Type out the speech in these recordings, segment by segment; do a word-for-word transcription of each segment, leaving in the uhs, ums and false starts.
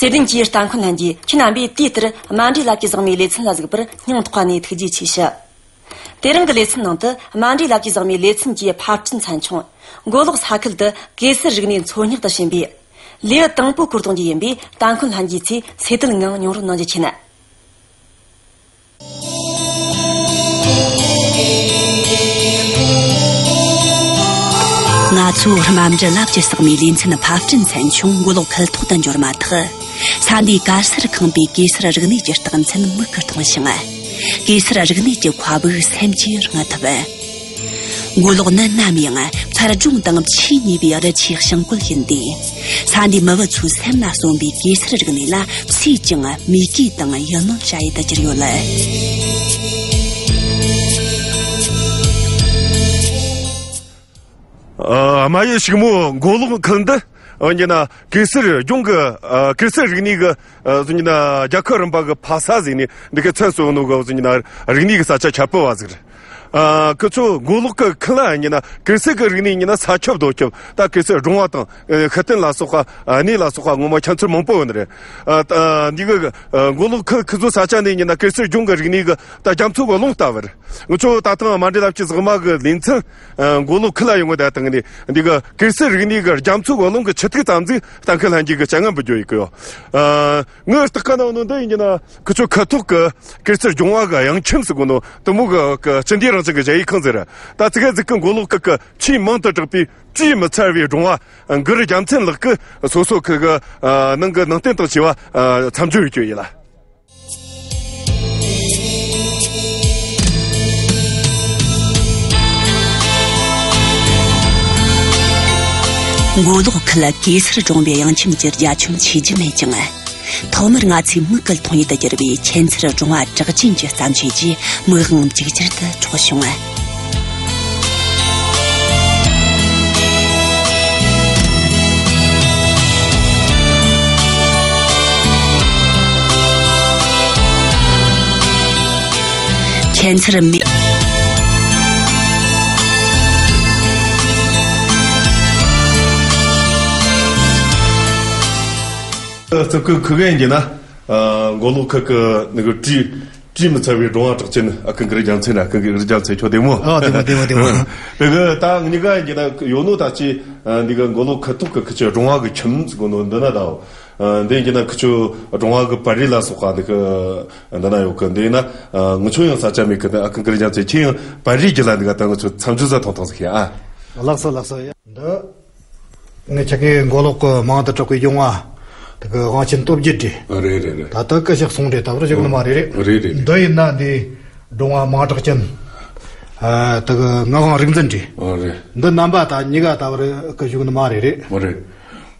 དེ་དོན་གྱི་རྟ་འཁོན་ལྷན་རྒྱས་ཁྱེད་རྣམ་པས་དུས་ལྟར་རྨ་འབྲས་ལབ་ཀྱི་བཟང་མའི་ལེ་ཚན་ལ་གཟིགས་པར་སྙིང་ཐག་པ་ནས་ཐུགས་རྗེ་ཆེ་ཞུ། དེ་རིང་གི་ལེ་ཚན་ནང་དུ་རྨ་འབྲས་ལབ་ཀྱི་བཟང་མའི་ལེ་ཚན་གྱི་ཕབ་སྐྲུན་ཚན་ཆུང་མགོ་ལོག་ས་ཁུལ་དུ་གེ་སར་རིག་གནས་འཚོ་སྙེག་ཏུ་ཕྱིན་པའི་ལེའུ་དང་པོ་བསྐུར་གཏོང་རྒྱུ་ཡིན་པས། རྟ་འཁོན་ལྷན་རྒྱས་ཚོས་གསན་གཟིགས་གནང་མྱོང་རོགས་གནང་རྒྱུ་མཁྱེན། ང་ཚོའི་རྨ་འབྲས་ལབ་ཀྱི་བཟང་མའི་ལེ་ཚན་ཕབ་སྐྲུན་ཚན་ཆུང་མགོ་ལོག་ཁུལ་ཐོག་ཏུ་འབྱོར་མ་ཐག་ས་འདིའི་གེ་སར་ཁང་པའི་གེ་སར་རིག་གནས་ཀྱི་རྟགས་མཚན་མིག་གིས་མཐོང་ཞིང་། གེ་སར་རིག་གནས་ཀྱི་མཁའ་དབུགས་སེམས་ཀྱིས་རྔུབ་ཐུབ། མགོ་ལོག་ནི་ནམ་ཡང་མཚར་ལྗོངས་དང་ཆེས་ཉེ་བའི་རི་ཆུའི་བྱང་བཀོད་ཡིན་ཏེ། ས་འདིའི་མི་བུ་ཚོའི་སེམས་ལ་གསོན་པའི་གེ་སར་རིག་གནས་ལ་སུས་ཀྱང་མོས་གུས་དང་ཡིད་སྨོན་བྱ་ཡུལ་དུ་གྱུར་ཡོད། ཨ། རྨ་ཡུལ་ཕྱུག་མོ་མགོ་ལོག་ཁུལ་འདི། འོ་ཡིན་ན་གེ་སར་ལྗོངས་ཀྱི། ཨ། གེ་སར་རིག་གནས་ཀྱི། ཨ། འོ་ཡིན་ན་རྒྱལ་ཁབ་རིམ་པ་གི་ཕ་ས་ཟེར་ནས་འདི་གའི་མཚན་གསོལ་ནོ་གི། འོ་ཡིན་ན་རིག་གནས་ཀྱི་ས་ཆ་ཁྱད་པར་བ་ཟིག་རེད། ཨ། ཁི་ཆོ་མགོ་ལོག་གི་ཁུལ་ལ་ཡིན་ན་གེ་སར་གྱི་རིག་གནས་ཡིན་ན་ས་ཁྱབ་རྡོ་ཁྱབ། ད་གེ་སར་སྒྲུང་བ་དང་། ཨ། ཤུལ་བསྟན་ལ་སོགས་པ། ཨ། གནས་ལ་སོགས་པ་ངོ་མ་ཁྱད་མཚར་མང་པོ་ཡོད་ནི་རེད། ཨ། ད་འདི་གི། ཨ། མགོ་ལོག་ཁུལ་ཁི་ཆོ་ས་ཆ་ནས་ཡིན་ན་གེ་སར་ལྗོངས་ཀྱི་རིག་གནས་ཀྱི་ད་རྒྱ་མཚོ་གི་རླུང་ལྟ་བུར། ང་ཚོ་ད་ཐེངས་རྨ་འབྲས་ལབ་ཀྱི་བཟང་མ་གི་ལེ་ཚན། ཨ། མགོ་ལོག་ཁུལ་ལ་ཡོང་གི་ད་ཐེངས་ནས་འདི་གི་གེ་སར་རིག་གནས་ཀྱི་རྒྱ་མཚོ་གི་རླུང་གི་ཆུ་ཐིགས་ཙམ་ཟིག་གཏན་འཁེལ་ལྷན་རྒྱས་ཀྱི་སྤྱན་སྔར་འབུལ་རྒྱུ་ཡིན་གི་ཡོད། ཨ། ངའི་ལྟ་གི་ནང་ནས་འདི་ཡིན་གྱི་ན་ཁི་ཆོ་ཁུལ་ཐོག་གི་གེ་སར་ལྗོངས་བ་གི་དབྱངས་ཁྱིམ་ཟེར་གོ་ནོ་དེ་མོ་གི་གི་སྤྱི་བདེ་རང་བཞིན་གྱི་གཞལ་ཡས་ཁང་ཟེར། ད་ཙི་གེ་ཟིག་གི་མགོ་ལོག་ཁུལ་གྱི་ཆེས་མང་དུ་གྲགས་པའི་བྲིས་མི་ཚར་བའི་སྒྲུང་བ་གུ་རུ་རྒྱལ་མཚན་ལགས་ཀྱིས་སོ་སོ་ཁུལ་གྱི། ཨ། ནང་གི་ནང་རྟེན་དང་བཅས་པ། ཨ། མཚམས་སྦྱོར་ཡོད་རྒྱུ་ཡིན་ལ། མགོ་ལོག་ཁུལ་གེ་སར་སྒྲུང་བའི་དབྱངས་ཁྱིམ་གྱི་རྒྱ་ཁྱོན་ཆེ་རྒྱུ་མེད་ཀྱང་། ཐོག་མར་ང་ཚོའི་མིག་གི་མཐོང་ཡུལ་དུ་གྱུར་པའི་ཁྱད་མཚར་སྒྲུང་བ་གྲགས་ཅན་གྱི་བརྩམས་ཆོས་ཀྱིས་མིག་དབང་ཅིག་ཅར་དུ་འཕྲོག་བྱུང་། ཁྱད་མཚར་མི། ཙི་གུ་ཁུ་གེ་ཡིན་གྱི་ན། ཨ། མགོ་ལོག་ཁུལ་གྱི་ནི་གི་བྲིས། བྲིས་མི་ཚར་བའི་སྒྲུང་བ་གྲགས་ཅན་ཨ་ཁུ་གུ་རུ་རྒྱལ་མཚན། ཨ་ཁུ་གུ་རུ་རྒྱལ་མཚན་ཁྱོད་བདེ་མོ། ཨ། བདེ་མོ་བདེ་མོ་བདེ་མོ། དེ་གི་ད་ངེད་ཀ་ཡིན་གྱི་ན་ཡོད་ནོ་ད་ཅི། ཨ། འདི་གི་མགོ་ལོག་ཁུལ་ཐོག་གི་ཁི་ཆོ་སྒྲུང་བ་གི་ཁྱིམ་ཟེར་གོ་ནོ་འདི་ན་ད། ཨ། འདི་ཡིན་གྱི་ན་ཁི་ཆོ་སྒྲུང་བ་གི་པར་རིས་ལ་སོགས་པ་འདི་གི་འདི་ན་ཡོད་གི། འདི་ན། ཨ། ང་ཚོ་ཡང་ས་ཆ་མེད་གི། ཨ་ཁུ་གུ་རུ་རྒྱལ་མཚན་ཁྱེད་ཡང་པར་རིས་རྒྱུད་ལ་འདི་ག་ད་ང་ཚོ་མཚམས་སྦྱོར་ཟིག་མཐོང་ཐང་ཟིག་ཡ། ཨ། ལགས་སོ་ལགས་སོ་ཡ། འདི། ངེད་ཆ་གི་མགོ་ལོག་གི་མང་དུ་གྲགས་པའི་སྒྲུང་བ། དེ་གི་དབང་ཆེན་སྟོབས་རྒྱས་བྲིས། ཨ། རེད་རེད་རེད། ད་ལྟ་སྐུ་གཤེགས་སོང་རེད། ད་བར་བཞུགས་ནི་མ་རེད། རེད་རེད་རེད། འདི་ཡིན་ན་འདི་སྒྲུང་བ་མང་གྲགས་ཅན། ཨ། དེ་གི་ངག་དབང་རིག་འཛིན་བྲིས། ཨ། རེད། འདི་རྣམ་པ་ད་གཉིས་ཀ་ད་བར་སྐུ་བཞུགས་ནི་མ་རེད། རེད། ཨ། རེད།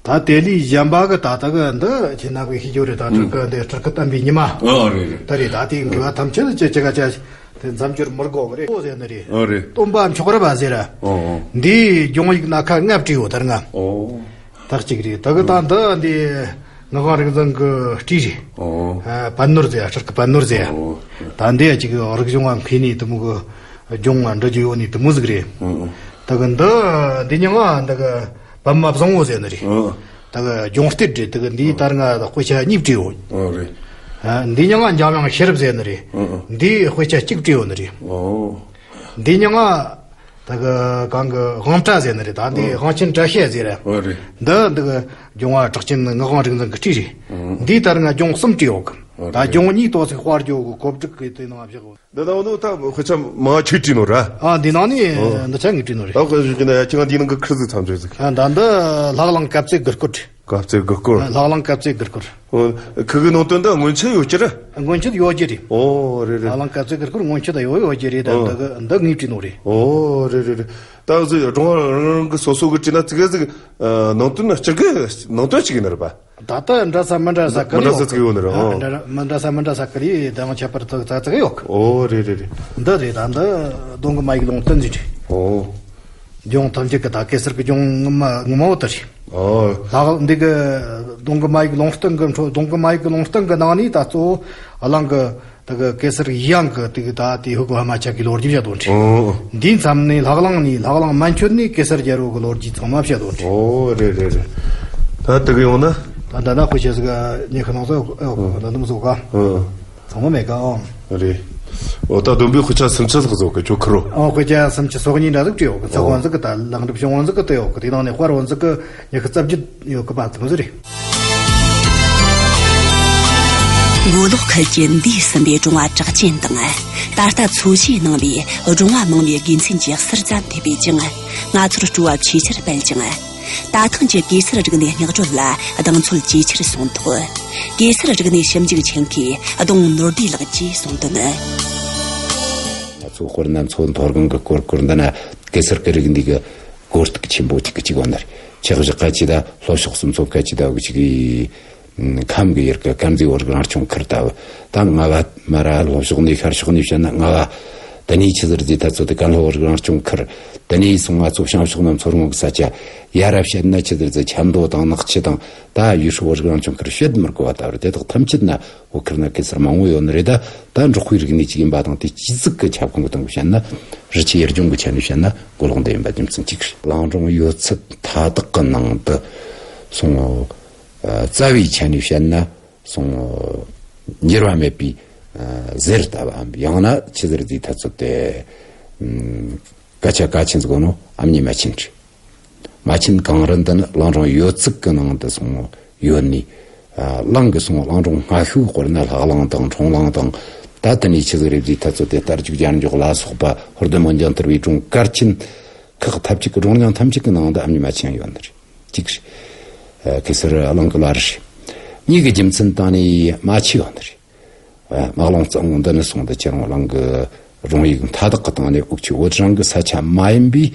ད་དེ་ལས་གཞན་པ་གི་ད་ལྟ་གི་འདི་ཁྱེད་རྣམ་པས་ཤེས་རྒྱུ་རེད། ད་སྤྲུལ་སྐུ་འདི་སྤྲུལ་སྐུ་བསྟན་པའི་ཉི་མ། ཨ། རེད་རེད། ད་རེད། ད་དེ་འགྲེལ་བ་ཐམས་ཅད་ཀྱི་ཅི་ག་ཅི། དེ་མཚམས་སྦྱོར་མི་དགོས་གི་རེད། ཨོ་ཟེར་ནི་རེད། ཨོ་རེད། སྟོན་པ་མཆོག་རབ་པ་ཟེར། ཨོ་ཨོ། འདིའི་སྒྲུང་ཡིག་སྣ་ཁ་ལྔ་བྲིས་ཡོད། ད་ལྔ། ཨོ། ད་གཅིག་རེད། ད་གི་ད་འདི་འདི་ངག་དབང་རིག་འཛིན་གི་སྤྲུལ་རེད། ཨོ། ཨ། པད་ནོར་ཟེར། སྤྲུལ་སྐུ་པད་ནོར་ཟེར། ཨོ། ད་འདི་ཡ་གཅིག་རིག་གཞུང་ང་མཁས་ནི་དེ་མོ་གི་སྒྲུང་ང་འབྲི་རྒྱུ་ཡོད་ནི་དེ་མོ་ཟིག་རེད། ཨོ་ཨོ། ད་གི་འདི་འདི་མྱིང་ང་ད་གི་པདྨ་བཟང་པོ་ཟེར་ནི་རེད། ཨོ། ད་གི་སྒྲུང་གཏེར་རེད། ད་གི་འདིའི་ད་ལྔ་དཔེ་ཆ་གཉིས་བྲིས་ཡོད། ཨོ་རེད། ཨ། འདི་མྱིང་ང་འཇམ་དབྱངས་ཤེས་རབ་ཟེར་ནི་རེད། ཨོ་ཨོ། འདིའི་དཔེ་ཆ་གཅིག་བྲིས་ཡོད་ནི་རེད། ཨོ། འདི་མྱིང་ང་ད་གི་གང་གི་དབང་བཀྲ་ཟེར་ནི་རེད། ད་འདི། ཨོ། དབང་ཆེན་བཀྲ་ཤིས་ཟེར། ཨོ་རེད། འདི་འདི་གི་སྒྲུང་བ་གྲགས་ཅན་ངག་དབང་རིག་འཛིན་གི་སྤྲུལ་རེད། ཨོ། འདིའི་ད་ལྔ་སྒྲུང་གསུམ་བྲིས་ཡོད་གི། ཨོ་ད་རེད། སྒྲུང་གཉིས་ཏོག་ཙམ་དཔར་རྒྱུ་གི་གོ་སྒྲིག་གི་དེ་ནང་བཞག་ཡོད། འདི་ནང་ནས་ད་དཔེ་ཆ་མང་ཆེ་བྲིས་ནོ་ར། ཨ། འདི་ནང་ནས། ཨོ། འདི་ཆ་ངས་བྲིས་ནོ་རེད། ད་དཔེ་བཞག་གི་ན་ཡ་ཁྱེད་རང་འདི་ནང་གི་ཁུར་ཟིག་མཚམས་སྦྱོར་ཟིག། ཨ། ད་འདི་ལྷ་གླིང་གབ་རྩེ་གུར་སྐོར། གབ་རྩེ་གུར་སྐོར། ཨ། ལྷ་གླིང་གབ་རྩེ་གུར་སྐོར། ཨོ། ཁུ་གི་ནང་དོན་ད་སྔོན་ཆད་ཡོད་ཀྱི་རེད། སྔོན་ཆད་ཡོད་ཀྱི་རེད། ཨོ་རེད་རེད། ལྷ་གླིང་གབ་རྩེ་གུར་སྐོར་སྔོན་ཆད་ད་ཡོད་ཡོད་ཀྱི་རེད། ད། ཨོ། འདི་གི་འདི་ངས་བྲིས་ནོ་རེད། ཨོ་རེད་རེད་རེད། ད་གཟིག་སྒྲུང་བ་རང་རང་གི་སོ་སོ་གི་བྲིས་ན་ཙི་གེ་ཟིག། ཨ། ནང་དོན་ན་གཅིག་གི་ནང་དོན་གཅིག་ཡིན་ནི་རེད་པ། ད་ལྟ་འདྲ་ས་མི་འདྲ་ས་ཀ་མི་འདྲ་ས་ཡོད་ཀི་ཡོད་ནི་རེད། ཨ། ཨོ། འདྲ་མི་འདྲ་ས་མི་འདྲ་ས་ཀ་རེད། ད་ཡང་ཁྱད་པར་ཙག་ཙག་ཡོད་ཀི། ཨོ་རེད་རེད་རེད། འདི་རེད། ད་འདི་གདོང་གི་མ་ཡིག་ལུང་བསྟན་ཟེར་རེད། ཨོ། ལྗོངས་ཐམས་ཅད་ཀྱི་ད་གེ་སར་གྱི་ལྗོངས་ངོ་མ་ངོ་མ་བོ་དེ་རེད། ཨོ། ལྷག་འདི་གི་གདོང་གི་མ་ཡིག་ལུང་བསྟན་གྱི་འཕྲོ། གདོང་གི་མ་ཡིག་གི་ལུང་བསྟན་གྱི་ནང་ནས་ད་གཙོ་བོ་གླིང་གི་ད་གི་གེ་སར་གཡང་གི་དེ་གི་ད་དེ་ཧུ་གུ་ཧ་མ་ཆ་གི་ལོ་རྒྱུས་བཤད་དོན་རེད། ཨོ། འདིའི་མཚམས་ནས་ལྷ་གླིང་ནས། ལྷ་གླིང་མན་ཆོད་ནས་གེ་སར་རྒྱལ་པོ་གི་ལོ་རྒྱུས་ཚང་མ་བཤད་དོན་རེད། ཨོ་རེད་རེད་རེད། ད་དེ་གི་ཡོང་ན་ ད་ལྟ་ན་དཔེ་ཆ་ཟིག་ཉི་ཤུ་ནང་ཟིག་ཨེ་ཡོད་གི། ད་འདི་མོ་ཟིག་ག་ཨང་། ཚང་མ་མེད་ག་ཨང་། རེད། འོ་ད་བསྡོམས་པས་དཔེ་ཆ་སུམ་ཅུ་ལྷག་ཟིག་གི་ཁྱོད་ཁུར་རོ། ཨང་། དཔེ་ཆ་སུམ་ཅུ་སོ་གཉིས་འདྲ་ཟིག་བྲིས་ཡོད་གི། ཚེག་བོ་ཟིག་གི་ད་ལེགས་འགྲུབ་བྱུང་བོ་ཟིག་གི་དེ་ཡོད་གི། དེ་ནང་ནས་དཔར་བོ་ཟིག་གི་ཉི་ཤུ་རྩ་བརྒྱད་ཡོད་གི་པ། དེ་མོ་ཟིག་རེད། མགོ་ལོག་ཁུལ་གྱི་འདས་ཟིན་པའི་སྒྲུང་བ་གྲགས་ཅན་དང་། ད་ལྟ་འཚོ་བྱེད་གནང་བའི་སྒྲུང་བ་མང་བའི་དགེ་མཚན་གྱི་ཟུར་ཙམ་ཐེབས་པས་ཀྱང་། ང་ཚོར་སྤྲོ་བ་ཆེས་ཆེར་སྤེལ་ཅིང་། ད་ཐེངས་ཀྱི་གེ་སར་རིག་གནས་སྙིགས་བྲོ་ལ་གདེང་ཚོད་ཇེ་ཆེར་སོང་ཐོག། གེ་སར་རིག་གནས་ཞིབ་འཇུག་ཆེད་མཁས་ལྡོང་ནོར་བདེ་ལགས་ཀྱིས་གསུངས་དོན། ང་ཚོ་དཔེར་ན་མཚོ་མཐོ་སྒང་གི་སྐོར་སྐོར་འདི་ན་གེ་སར་གྱི་རིག་གནས་ཀྱི་གོ་རྟོགས་ཆེན་པོ་གཅིག་གཅིག་བ་ནར་ཆག་བཞག་ག་ཅི་ད་ལྷོ་ཕྱོགས་སུ་མཚོ་ག་ཅི་ད་འུ་ཅིག་གི་ཁམས་གི་ཡུལ་གི་དཀར་མཛེས་བོད་རིགས་རང་སྐྱོང་ཁུལ་ད་ད་རྔ་བ་མ་ར་ལྷོ་ཕྱོགས་ནས་ཤར་ཕྱོགས་ནས་བཤད་ན་རྔ་བ། དེ་ནས་ཆི་ཟེར་ཟིག་ད་ཚོ་དེ་ཀན་ལྷོ་བོད་རིགས་རང་སྐྱོང་ཁུལ། དེ་ནས་སོང་ང་ཚོ་བྱང་ཕྱོགས་ནས་མཚོ་སྔོན་གི་ས་ཆ། ཡ་རབས་བཤད་ན་ཆི་ཟེར་ཟིག་ཆབ་མདོ་དང་ནག་ཆུ་དང་ད་ཡུལ་ཤུལ་བོད་རིགས་རང་སྐྱོང་ཁུལ་བཤད་མི་དགོས་པ་ད་རེད། དེ་དག་ཐམས་ཅད་ན་བོད་ཁུལ་ན་གེ་སར་མང་བོ་ཡོད་ནི་རེད། ད་ད་འབྲོག་པའི་རིག་གནས་ཅིག་ཡིན་པ་དང་དེ་སྤྱི་གཙུག་གི་ཁྱབ་ཁོངས་གི་སྟེང་གི་བཤད་ན་རི་ཆུ་ཡུལ་ལྗོངས་གི་ཆ་ནས་བཤད་ན་གོ་ལོག་འདི་ཡིན་པ་རྒྱུ་མཚན་གཅིག་རེད། གླིང་སྒྲུང་ཡོད་ཚད་མཐའ་དག་གི་ནང་དུ་སོང་། རྩ་བའི་ཆ་ནས་བཤད་ན། སོང་། འགྱུར་བ་མེད་པའི་ཟེར་ལྟ་བུའམ། ཡང་ན་ཆི་ཟེར་ཟིག་ད་ཚོད་དེ་སྐད་ཆ་གལ་ཆེན་ཟིག་ནོ་ཨ་མྱེས་རྨ་ཆེན་རེད། རྨ་ཆེན་གངས་རི་འདི་ནི་གླིང་སྒྲུང་ཡོད་ཚད་ཀྱི་ནང་དུ་སོང་ཡོད་ནི། གླིང་གི་སོང་གླིང་སྒྲུང་སྔ་ཤོས་སྐོར་ན་ལྷ་གླིང་དང་འཁྲུངས་གླིང་དང་། ད་དེ་ནས་ཆི་ཟེར་ཟིག་ད་ཚོད་དེ་རྟ་རྒྱུག་རྒྱལ་འཇོག་ལ་སོགས་པ་ཧོར་སྡེ་མོན་རྒྱང་ཐར་བའི་སྒྲུང་གལ་ཆེན་ཁག་ཐབས་ཅིག་གི་སྒྲུང་རྙིང་ཐམས་ཅད་ཀྱི་ནང་དུ་ཨ་མྱེས་རྨ་ཆེན་ཡོད་ནི་རེད། གཅིག་རེད། གེ་སར་གླིང་གི་བླ་རེད། གཉིས་ཀྱི་རྒྱུ་མཚན་བཏང་ནས་རྨ་ཆུ་ཡོད་ནི་རེད། དམག་ལུང་གཙང་བོ་འདི་ནས་སོང་དུ་ཁྱེད་རང་གླིང་གི་སྒྲུང་ཡིག་མཐའ་དག་གི་སྟེང་ནས་འུ་ཆོ་བོད་རང་གི་ས་ཆ་མ་ཡིན་པའི་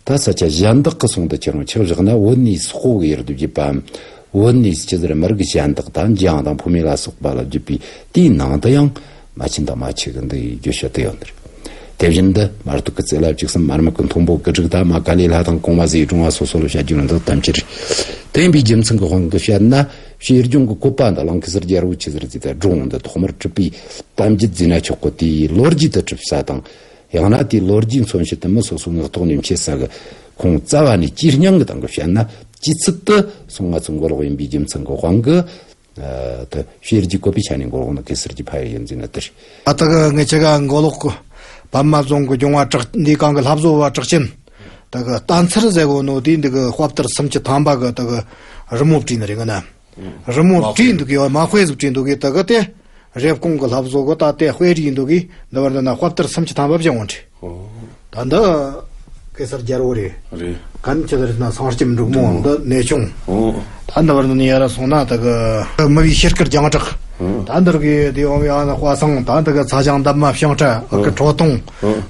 ད་ས་ཆ་གཞན་དག་གི་སོང་དུ་ཁྱེད་རང་ཆག་བཞག་ན་བོད་ནས་སོག་པོ་གི་ཡུལ་དུ་བརྒྱུད་པའམ། བོད་ནས་ཅི་ཟེར་མི་རིགས་གཞན་དག་དང་འཇང་དང་བོད་མི་ལ་སོགས་པ་ལ་བརྒྱུད་པའི་དེའི་ནང་དུ་ཡང་རྨ་ཆེན་དང་རྨ་ཆུ་གི་འདི་ཡི་རྒྱུ་ཤུལ་དུ་ཡོད་ནི་རེད། དེ་བཞིན་དུ་མར་ཐུག་གི་རྩེ་ལ་བཅུ་གསུམ། མར་མི་གི་མཐོན་པོ་གི་དྲུག་དང་མ་ཀ་ལི་ལྷ་དང་གོང་མ་ཟེར་སྒྲུང་བ་སོ་སོ་ལ་བཤད་རྒྱུ་ནི་འདི་ཐམས་ཅད་རེད། དེ་ཡིན་པའི་རྒྱུ་མཚན་གྱི་དབང་གིས་བཤད་ན་ཕྱིར་སྒྲུང་གི་བཀོད་པ་འདི་གླིང་གེ་སར་རྒྱལ་པོ་ཆི་ཟེར་ཟིག་ད་སྒྲུང་འདི་ཐོག་མར་གྲུབ་པའི་གཏམ་རྒྱུད་ཟེར་ན་ཆོག་གི། དེའི་ལོ་རྒྱུས་དུ་གྲུབ་ས་དང་། ཡང་ན་དེའི་ལོ་རྒྱུས་མཚོན་བྱེད་དུ་མི་སོ་སོ་ངག་ཐོག་ནས་འཆད་ས་གི་ཁུངས་རྩ་བ་ནས་ཇེ་རྙིང་གི་སྟེང་གི་བཤད་ན་སྤྱི་ཚུལ་དུ་སོང་ང་ཚོ་མགོ་ལོག་ཡིན་པའི་རྒྱུ་མཚན་གི་དབང་གིས། ཨ། དེ་ཕྱིར་རྒྱུ་བཀོད་པའི་ཆ་ནས་མགོ་ལོག་ནི་གེ་སར་གྱི་ཕ་ཡུལ་ཡིན་ཟེར་ན་དེ་རེད། ཨ། ད་གི་ངེད་ཆ་ག་མགོ་ལོག་གི་པདྨ་རྫོང་གི་ལྗོངས་བ་གྲགས་འདི་གང་གི་ལྷ་བཟོ་བ་གྲགས་ཅན། ད་གི་བསྟན་འཚེར་ཟེར་གོ་ནོ་དེ་འདི་གི་དཔལ་སྟར་སུམ་ཅུ་ཐམ་པ་གི་ད་གི་རི་མོ་བྲིས་ནི་རེད་གི་ན། རི་མོ་བྲིས་འདུག་གི་ཡོད། མ་དཔེ་ཟིག་བྲིས་འདུག་གི། ད་གི་དེ་རེབ་གོང་གི་ལྷ་བཟོ་གི་ད་དེ་དཔེ་བྲིས་འདུག་གི། འདི་བར་འདི་ན་དཔལ་སྟར་སུམ་ཅུ་ཐམ་པ་བཞེངས་འོང་དྲི། ད་འདི་གེ་སར་རྒྱལ་པོ་རེད། རེད། གན་ཆི་ཟེར་ན་སངས་རྒྱས་འབྲུག་མོ་འདི་གནས་ཆུང་། ཨོ། ད་འདི་བར་འདི་ནས་ཡར་ར་སོང་ན་ད་གི་མི་བའི་ཤེལ་དཀར་རྒྱང་གྲགས། ད་འདིར་གི་དེ་འོང་ཡང་ན་དཔའ་སངས། ད་འདི་གི་ཚ་ཞང་འདབ་མ་བྱང་ཁྲ། ཨ་གི་ཁྲོ་ཐུང་།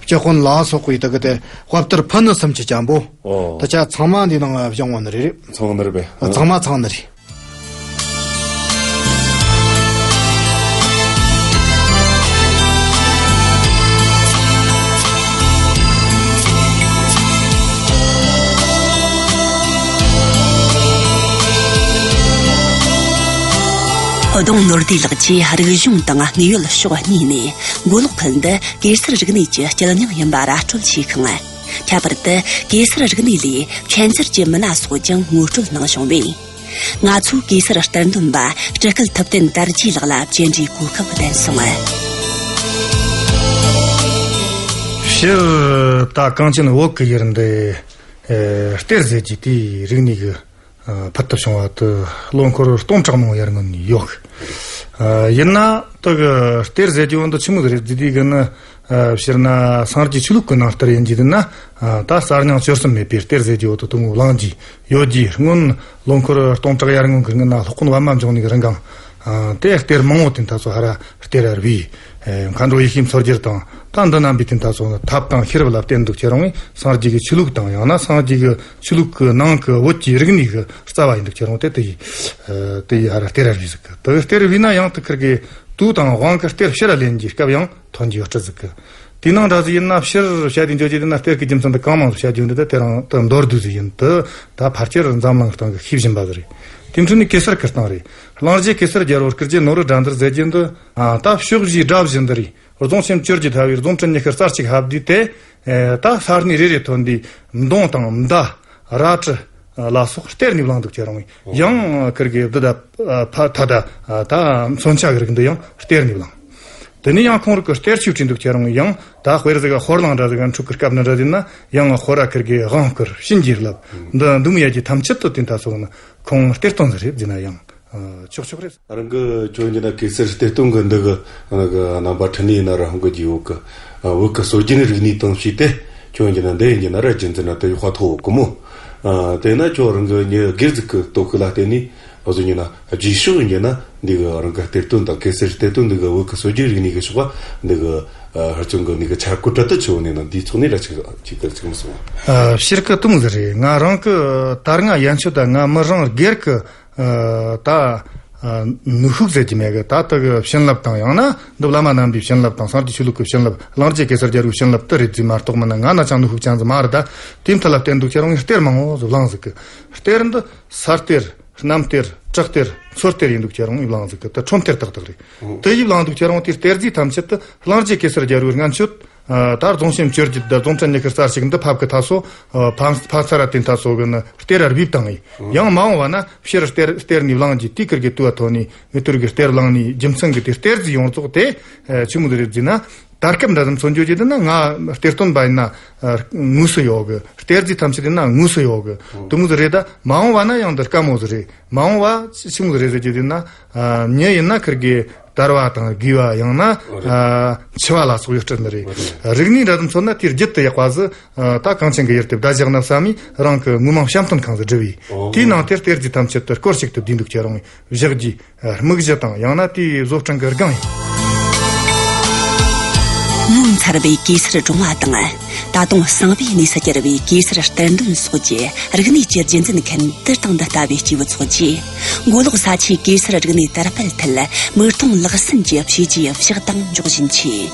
སྤྱི་དཔོན་ལ་སོགས་པའི་ད་གི་དེ་དཔལ་སྟར་ཕུ་ནུ་སུམ་ཅུ་ཅན་པོ། ཨོ། ད་ཆ་ཚང་མ་འདི་ནང་བཞེངས་འོང་ནི་རེད། ཚང་ནི་རེད་པས། ཚང་མ་ཚང་ནི་རེད། ལྡོང་ནོར་བདེ་ལགས་ཀྱིས་རིག་གཞུང་དང་དངོས་ཡོད་ཕྱོགས་གཉིས་ནས་མགོ་ལོག་ཁུལ་འདི་གེ་སར་རིག་གནས་ཀྱི་སྐྱིད་སྙིང་ཡིན་པ་ར་སྤྲོད་བྱས་ཤིང་། ཁྱད་པར་དུ་གེ་སར་རིག་གནས་ལས་མཁྱེན་བརྩེ་ཆེ་མི་སྣ་སོགས་ཀྱང་ངོ་སྤྲོད་གནང་བྱུང་བས། ང་ཚོས་གེ་སར་གཏེར་འདོན་པ་སྤྲུལ་སྐུ་ཐུབ་བསྟན་དར་རྒྱས་ལགས་ལ་བཅར་འདྲིའི་གོ་སྐབས་ལྡན་སོང་ངམ། སྤྱིར་ད་གངས་ཅན་བོད་ཀྱི་ཡུལ་འདི་གཏེར་ཟེར་གྱི་དེའི་རིག་གནས་ཀྱི་ཕུལ་དུ་བྱུང་བ་དེ་ལོ་འཁོར་སྟོང་ཕྲག་མང་ཡར་སྔོན་ནས་ཡོད། ཡིན་ན་དེ་གི་གཏེར་ཟེར་གྱི་བོ་འདི་ཆི་མོ་ཟིག་རེད་ཟེར་དུས་གི་ནི། ཨ། སྤྱིར་ན་སངས་རྒྱས་ཆོས་ལུགས་ཀྱི་ནང་གཏེར་ཡིན་གྱི་འདུག་ན། ཨ། ད་གསར་རྙིང་བཅུ་གསུམ་མེད་པའི་གཏེར་ཟེར་གྱི་འོ་དེ་དུ་ངོ་བླངས་ཀྱི་ཡོད་ཀྱི། སྔོན་ལོ་འཁོར་སྟོང་ཕྲག་ཡར་སྔོན་གྱི་སྔོན་ན་སློབ་དཔོན་པདྨ་འབྱུང་གནས་ཀྱི་རིང་གང་། ཨ། དེ་གཏེར་མང་བོ་དེ་ད་ཚོ་ཧ་ར་གཏེར་ཨར་བའི། ཨེ། མཁའ་འགྲོ་ཡེ་ཤེས་མཚོ་རྒྱལ་དང་ད་འདི་རྣམ་པའི་དེ་ད་ཚོ་ཐབས་དང་ཤེས་རབ་ལ་བརྟེན་འདུག་ཁྱེད་རང་ངས་སངས་རྒྱས་ཀྱི་ཆོས་ལུགས་དང་ཡང་ན་སངས་རྒྱས་ཀྱི་ཆོས་ལུགས་ཀྱི་ནང་གི་བོད་ཀྱི་རིག་གནས་ཀྱི་རྩ་བ་ཡིན་འདུག་ཁྱེད་རང་དེ་དེ་ཡི། ཨེ། དེ་ཡི་ཧ་ར་གཏེར་ཨར་བའི་ཟིག་གི། དེ་གཏེར་བའི་ན་ཡང་དེ་ཁིར་གི་དུས་དང་དབང་གི་གཏེར་ཕྱིར་ལེན་གྱི་སྐབས་ཡང་ཐོན་གྱི་ཡོད་སྲིད་ཟིག་གི། དེ་ནང་འདྲ་ཟིག་ཡིན་ན་ཕྱིར་བཤད་དེ་འཇོག་རྒྱུ་དེ་ན་གཏེར་གྱི་རྒྱུ་མཚན་དེ་གང་མང་དུ་བཤད་རྒྱུ་འདི་དེ་དེ་རང་དུ་མདོར་བསྡུས་ཟིག་ཡིན། དེ་ད་ཕལ་ཆེར་འཛམ་གླིང་སྟེང་གི་ཤེས་བཞིན་པ་ཟིག་རེད། དེ་འཕྲོ་ནས་གེ་སར་སྐུ་སྟེང་རེད། གླིང་རྗེ་གེ་སར་རྒྱལ་པོ་སྐུ་རྗེས་ནོར་བུ་དགྲ་འདུལ་ཟེར་རྒྱུ་འདི། ཨ། ད་ཕྱོགས་བཞིའི་དགྲ་བཞི་འདི་རེད། རྫོང་ཆེན་བཅོ་བརྒྱད་ཐ་བའི་རྫོང་ཁྲི་ཉི་ཤུ་རྩ་གཅིག་ཕབ་དུས་དེ། ཨེ། ད་ས་གནས་རེ་རེ་ཐོན་དུས་མདུང་དང་མདའ། རལ་གྲི། ལ་སོགས་གཏེར་ནས་བླངས་འདུག་ཁྱེད་རང་། ཡང་ཁིར་གི་བདུད་ད་ཕ་ཐ་ད་ད་མཚོན་ཆ་གི་རིགས་འདི་ཡང་གཏེར་ནས་བླངས། དེ་ནས་ཡང་ཁོང་རིགས་ཀྱི་གཏེར་ཆོས་བྲིས་འདུག་ཁྱེད་རང་། ཡང་ད་དཔེར་ཟིག་ཧོར་གླིང་འདྲ་ཟིག་འཁྲུག་གི་སྐབས་ན་འདྲ་ཟིག་ན་ཡང་ཧོར་ར་ཁིར་གི་དབང་བསྐུར་བྱིན་གྱིས་བརླབས་འདི་འདུམ་ཡ་གྱི་ཐམས་ཅད་དུ་དེ་ད་སོགས་ན་ཁོང་གཏེར་སྟོན་ཟིག་རེད་ཟེར་ན་ཡང་ཆོག་ཆོག་རེད། རང་གི་ཁྱོད་ཀྱི་ན་གེ་སར་གཏེར་སྟོན་གི་འདི་གི་ནི་གི་རྣམ་པ་འཕྲིན་ལས་ཡིན་ན་ར་ཧང་གི་རྒྱུ་ཡོད་གི། བོད་གི་སྲོལ་རྒྱུན་རིག་གནས་དང་བྱས་ཏེ་ཁྱོད་ཀྱི་ན་འདི་ཡིན་གྱི་ན་ར་རྒྱུན་འཛིན་ན་དེ་ཡོད་ཁ་ཐོག་གི་མོ། དེ་ན་ཁྱོད་རང་གི་ཉི་སྒེར་ཟིག་གི་སྟོབས་ཤུགས་ལ་བརྟེན་ནས་འོ་ཟོ་ཉི་ན་རྗེས་ཕྱོགས་ཡིན་གྱི་ན་འདི་གི་རང་གི་གཏེར་སྟོན་དང་གེ་སར་གཏེར་སྟོན་འདི་གི་བོད་གི་སྲོལ་རྒྱུན་རིག་གནས་གི་ཕྱོགས་པ་འདི་གི་ཧར་བརྩོན་གི་འདི་གི་འཆར་བཀོད་གྲ་དུ་ཆེ་བོ་ནས་ན་འདིའི་ཚོགས་ནས་ར་ཆིག་ཆིག་གི་ཚིག་མི་སོང་། ཕྱིར་གི་གཏོང་ཟིག་རེད། ང་རང་གི་ད་ར་ང་ཡན་ཆོད་ད་ང་མི་རང་སྒེར་གི་ད་ནུས་ཤུགས་ཟེར་གྱི་མེད་གི། ད་ལྟ་གི་བྱིན་རླབས་དང་ཡང་ན་འདི་བླ་མ་རྣམ་པའི་བྱིན་རླབས་དང་སངས་རྒྱས་ཆོས་ལུགས་ཀྱི་བྱིན་རླབས་གླང་རྗེ་གེ་སར་རྒྱལ་པོའི་བྱིན་རླབས་དེ་རེད་ཟེར་མ་གཏོགས་མིན་ན་ང་ན་ཅང་ནུས་ཤུགས་ཅན་ཟིག་མ་རེད། ད་དེའི་མཐུ་ལ་བརྟེན་འདུག་ཁྱེད་རང་གིས་གཏེར་མང་བོ་ཟིག་བླངས་ཟིག་གི། གཏེར་འདི་ས་གཏེར་གནམ་གཏེར་བྲག་གཏེར་མཚོ་གཏེར་ཡིན་འདུག་ཁྱེད་རང་གིས་བླངས་ཟིག་གི། ད་ཁྲོམ་གཏེར་ཏག་ཏག་རེད། དེ་ཡིས་བླངས་འདུག་ཁྱེད་རང་དེའི་གཏེར་རྫས་ཐམས་ཅད་དུ་གླང་རྗེ་གེ་སར་རྒྱལ་པོའི་སྔན་ཆད། ད་རྫོང་གཤམ་བཅོ་བརྒྱད་དང་རྫོང་ཕྲན་ཉི་ཤུ་རྩ་གཅིག་འདི་ཕབ་ཀི་ཐ་སོ་ཕ་ཕ་ཚ་ར་དེ་ཐ་སོ་གི་ནི་གཏེར་ར་རྦིབ་བཏང་ཡིན། ཡང་མ་འོངས་བ་ན་ཕྱིར་གཏེར་གཏེར་ནས་བླངས་ཀྱི་དུས་ཀིར་གི་དུ་བ་ཐོ་ནས་མི་ཐུར་གི་གཏེར་བླངས་ནས་རྒྱུ་མཚན་གི་དེ་གཏེར་རྫས་ཡོངས་རྫོགས་དེ་ཆི་མོ་ཟིག་རེད་ཟེར་ན། ད་སྐབས་འདྲ་ཙམ་མཚོན་བརྗོད་ཀྱི་དེ་ན་ང་གཏེར་སྟོན་པ་ཡིན་ན་དངོས་སུ་ཡོད་གི། གཏེར་རྫས་ཐམས་ཅད་དེ་ན་དངོས་སུ་ཡོད་གི། དུ་མོ་ཟིག་རེད། ད་མ་འོངས་བ་ན་ཡང་འདི་དཀའ་མོ་ཟིག་རེད། མ་འོངས་བ་ཆི་མོ་རེད་ཟེར་རྒྱུ་དེ་ན། ཨ། མྱི་ཡིན་ན་ཁིར་གི་དར་བ་དང་རྒས་པ་ཡང་ན། ཨ། འཆི་བ་ལ་སོགས་ཡོད་སྲིད་ནི་རེད། རིག་གནས་འདྲ་དུ་མཚོན་ན་དེའི་རྒྱུད་དུ་ཡག་པ་ཟིག་ཨ། ད་གངས་ཅན་གི་ཡུལ་དེ་བདག་ཅག་ན་བསམ་མི་རང་གི་དངོས་མིང་བཤམས་སྟོན་ཁང་ཟིག་བསྒྲུབས་ཡིན། དེའི་ནང་དེར་གཏེར་རྫས་ཐམས་ཅད་དུ་སྐོར་ཞིག་ཏུ་བསྡུས་འདུག་ཁྱེད་རང་གཞག་རྒྱུ། སྨུག་རྒྱུ་དང་ཡང་ན་དེའི་བཟོ་སྐྲུན་གྱི་སྒང་ཡིན། ངོ་མཚར་བའི་གེ་སར་སྒྲུང་བ་དང་། ད་དུང་གསང་བའི་གནས་སུ་གྱུར་པའི་གེ་སར་གཏེར་འདོན་སོགས་ཀྱི་རིག་གནས་ཀྱི་རྒྱུན་འཛིན་མཁན་འདི་དང་འདི་ལྟ་བུའི་སྐྱེས་བུ་ཚོགས་ཀྱིས། མགོ་ལོག་ས་ཆའི་གེ་སར་རིག་གནས་དར་སྤེལ་ཐད་མིག་མཐོང་ལག་ཟིན་གྱི་བྱས་རྗེས་ཕྱག་དང་འཇོག་བཞིན་མཆིས།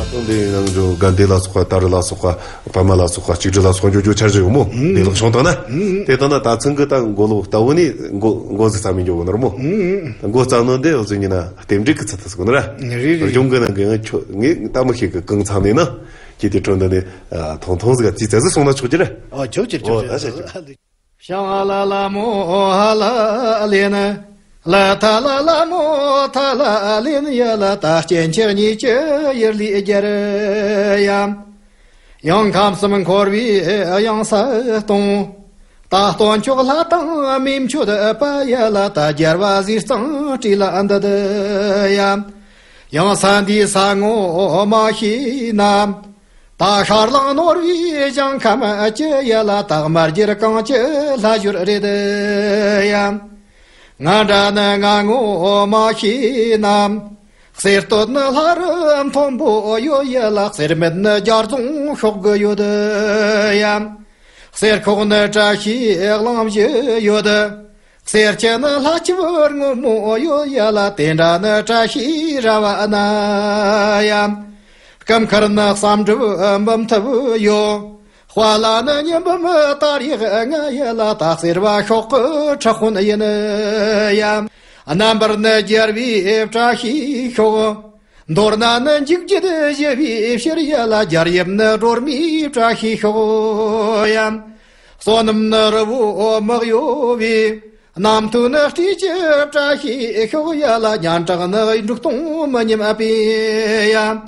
ད་དུང་འདི་ནང་འགྲོ་དགའ་ལྡན་ལ་སོགས་པ་དར་ལ་སོགས་པ། པདྨ་ལ་སོགས་པ་གཅིག་སྒྲིལ་ལ་སོགས་འཇོག་རྒྱུ་འཆར་གཞི་ཡོད་མོ། ཨང་། དེ་ལག་བྱུང་བཏང་ན། ཨང་། དེ་ལྟ་ན་ད་ཚང་གི་ད་མགོ་ལོག་ལྟ་བུ་ནི་མགོ་མགོ་ཟིག་བརྩམས་ནས་འཇོག་གི་ནོར་མོ། ཨང་། མགོ་བརྩམས་ནོ་འདི་འོ་ཟིག་ཡིན་ན་རྟེན་འབྲེལ་གི་ཚུལ་དུ་ཟིག་ནོར། རེད་རེད། གཞུང་གི་ནང་གི་ང་ཁྱོད་ངས་ད་མི་ཤེས་གི་གང་ཚང་ནས་ན། ཁྱེད་དེ་ཁྲོད་འདི་ནས་ཐུང་ཐུང་ཟིག་ག་ཙི་ཙི་ཟིག་སོང་ན་ཆོག་གི་རེད། ཨོ་ཆོག་ཆོག་ཆོག་ཨོ་ཆོག་ད་ཆོག་ཆོག་ཆོག་ཞང་ཨ་ལ་ལ་མོ་ཨ་ལ་ལེ་ན། ལ་ཐ་ལ་ལ་མོ་ཐ་ལ་ལེ་ན། ཡ་ལ་ད་སྐྱེ་འཆི་གཉིས་ཀྱི་ཡུལ་ལས་རྒྱལ་ཡ། ཡང་ཁམས་གསུམ་འཁོར་བའི་ཡང་ས་སྟོང་། ད་སྟོན་མཆོག་ལྷ་དང་མིའི་མཆོད་པ། ཡ་ལ་ད་རྒྱལ་བ་ཟས་གཙང་སྤྲེལ་ལ་འདུད་ཡ། ཡང་ས་འདིའི་ས་ངོ་མ་ཤེས་ན། ད་ཤར་གླིང་ནོར་བུའི་ཞིང་ཁམས་ཀྱི། ཡ་ལ་དྭགས་དམར་འགྱུར་གངས་ཀྱི་ལྷ་ཞོལ་རེད་ཡ། ང་འདྲ་ནི་ང་ངོ་མ་ཤེས་ན། གསེར་སྟོད་ནི་ལྷ་རུ་མཐོན་པོ་ཡོད། ཡ་ལ་གསེར་སྨད་ནི་རྒྱ་རྫོང་ཤོག་གི་ཡོད་ཡ། གསེར་ཁོག་ནི་བཀྲ་ཤིས་གླིང་བཞི་ཡོད། གསེར་ཁྱི་ནི་ལྷ་ཆུ་བུར་སྔོན་མོ་ཡོད། ཡ་ལ་དེ་འདྲ་ནི་བཀྲ་ཤིས་ར་བ་ན་ཡ། སྐུ་མཁར་ནི་བསམ་གྲུབ་འབུམ་ཐུབ་ཡོད། དཔའ་ལ་ནི་ཉི་འབུམ་དར་ཡག་ལྔ། ཡ་ལ་ད་གསེར་བ་ཤོག་གི་ཁྲི་དཔོན་ཡིན་ཡ། རྣམ་པར་ནི་རྒྱལ་བའི་བཀྲ་ཤིས་ཤོག་མདོར་ན་ནི་འཇིགས་བྱེད་ཞི་བའི་ཕྱིར། ཡ་ལ་རྒྱལ་ཡུམ་ནི་སྒྲོལ་མའི་བཀྲ་ཤིས་ཤོག་ཡ། བསོད་ནམས་ནི་རི་བོ་དམག་ཡོ་བའི། རྣམ་ཐོས་ནི་སྤྲེའུ་ཀྱི་བཀྲ་ཤིས་ཤོག་ཡ་ལ་སྙན་གྲགས་ནི་འབྲུག་སྟོང་མི་ཉམས་པའི་ཡ།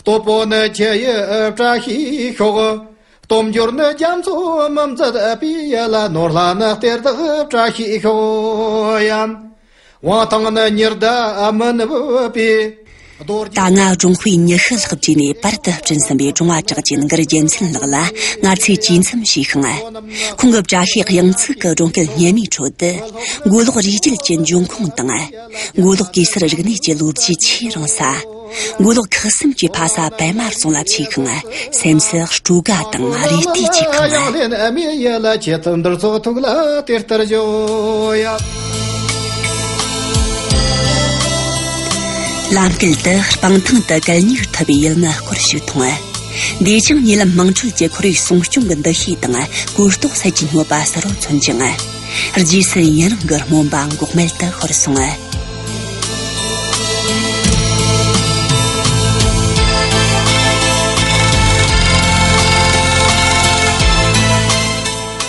སྟོབས་པོ་ནི་ཁྱི་ཡི་བཀྲ་ཤིས་ཤོག་སྟོབས་འབྱོར་ནི་རྒྱ་མཚོ་མི་འཛད་པའི་ཡ་ལ། ནོར་ལྷ་ནི་གཏེར་བདག་བཀྲ་ཤིས་ཤོག་ཡ། དབང་ཐང་ནི་ཉི་ཟླ་མི་ནུབ་པའི། རྡོ་རྗེ། ད་སྔ་སྒྲུང་དཔེ་ཉི་ཤུ་ལྷག་བྲིས་ནས་པར་དུ་བསྐྲུན་ཟིན་པའི་སྒྲུང་བ་གྲགས་ཅན་གུར་རྒྱལ་མཚན་ལགས་ལ་ང་ཚོས་གྲོས་འཚམ་ཞུས་ཤིང་། ཁོང་གི་བཀྲ་ཤིས་གཡང་འཛུགས་ཀྱི་སྒྲུང་སྐད་སྙན་མོའི་ཁྲོད་དུ། མགོ་ལོག་རིགས་རྒྱུད་ཀྱི་འབྱུང་ཁུངས་དང་། མགོ་ལོག་གེ་སར་རིག་གནས་ཀྱི་ལོ་རྒྱུས་ཆེས་རིང་ས། མགོ་ལོག་ཁག་གསུམ་གྱི་ཕ་ས་པད་མ་རྫོང་ལ་ཆས་ཤིང་། སེམས་སུ་སྤྲོ་དགའ་དང་རེ་ལྟོས་ཀྱིས་ཁེངས། ཡང་ལན་མེད་ཡ་ལ་ཁྱེད་ཐུགས་འདིར་ཚོགས་ཐུགས་ལ་དེ་ལྟར་བཞོ་ཡ། ལམ་སྐེད་དུ་སྤང་ཐང་དུ་གད་སྙིགས་འཐུ་བའི་ཡུལ་མི་སྐོར་ཞིག་མཐོང་། འདིས་ཀྱང་ཉེ་ལམ་དམངས་ཁྲོད་ཀྱི་ཁོར་ཡུག་སྲུང་སྐྱོང་གི་འདུ་ཤེས་དང་གོ་རྟོགས་སད་ཀྱི་སྨྱོ་པ་གསལ་བོ་མཚོན་ཅིང་། རྗེས་སུ་ཡུན་རིང་གི་སྨོན་པ་འགོག་མེད་དུ་ཤོར་སོང་།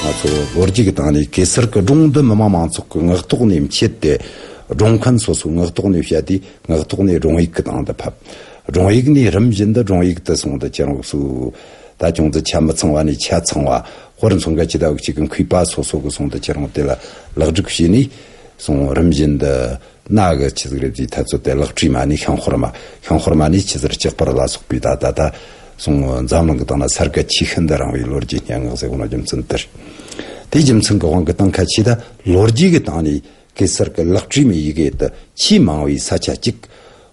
ང་ཚོ་ལོ་རྒྱུས་ཀྱི་སྟེང་ནས་གེ་སར་གྱི་སྒྲུང་འདི་མི་དམངས་མང་ཚོགས་ཀྱི་ངག་ཐོག་ནས་མཆེད་དེ། སྒྲུང་མཁན་སོ་སོའི་ངག་ཐོག་ནས་བཤད་དེ། ངག་ཐོག་ནས་སྒྲུང་ཡིག་གི་སྟེང་དུ་ཕབ། སྒྲུང་ཡིག་ནས་རིམ་བཞིན་དུ་སྒྲུང་ཡིག་ཏུ་སོང་དུ་ཁྱེད་རང་ཚོ། ད་ཅུང་ཙམ་ཆ་མི་ཚང་བ་ནས་ཆ་ཚང་བ། དཔེར་མཚོན་ག་ཅི་ལྟ་བུ་ཅིག་གི་མཁས་པ་སོ་སོ་གི་སོང་དུ་ཁྱེད་རང་དེ་ལ་ལེགས་སྒྲིག་བྱས་ནས་སོང་། རིམ་བཞིན་དུ་གནའ་གི་ཆི་ཟིག་རེད་ཟེར་ཐ་ཚོད་དེ་ལེགས་བྲིས་མ་ནས་ཤིང་ཧོར་མ། ཤིང་ཧོར་མ་ནས་ཆི་ཟིག་ལྕགས་པར་ལ་སོགས་པའི་ད་ད་ད་སོང་འཛམ་གླིང་གི་སྟེང་ན་ས་དགའ་ཆེས་ཤིན་ཏུ་རིང་བའི་ལོ་རྒྱུས་སྙན་ངག་ཟེར་གོ་ནོ་རྒྱུ་མཚན་དེ་རེད། དེའི་རྒྱུ་མཚན་གི་དབང་གིས་ད་ཁ་ཆེ་ད་ལོ་རྒྱུས་ཀྱི་སྟེང་ནས་གེ་སར་གྱི་ལེགས་བྲིས་མའི་ཡི་གེ་དེ་ཆེས་མང་བའི་ས་ཆ་གཅིག་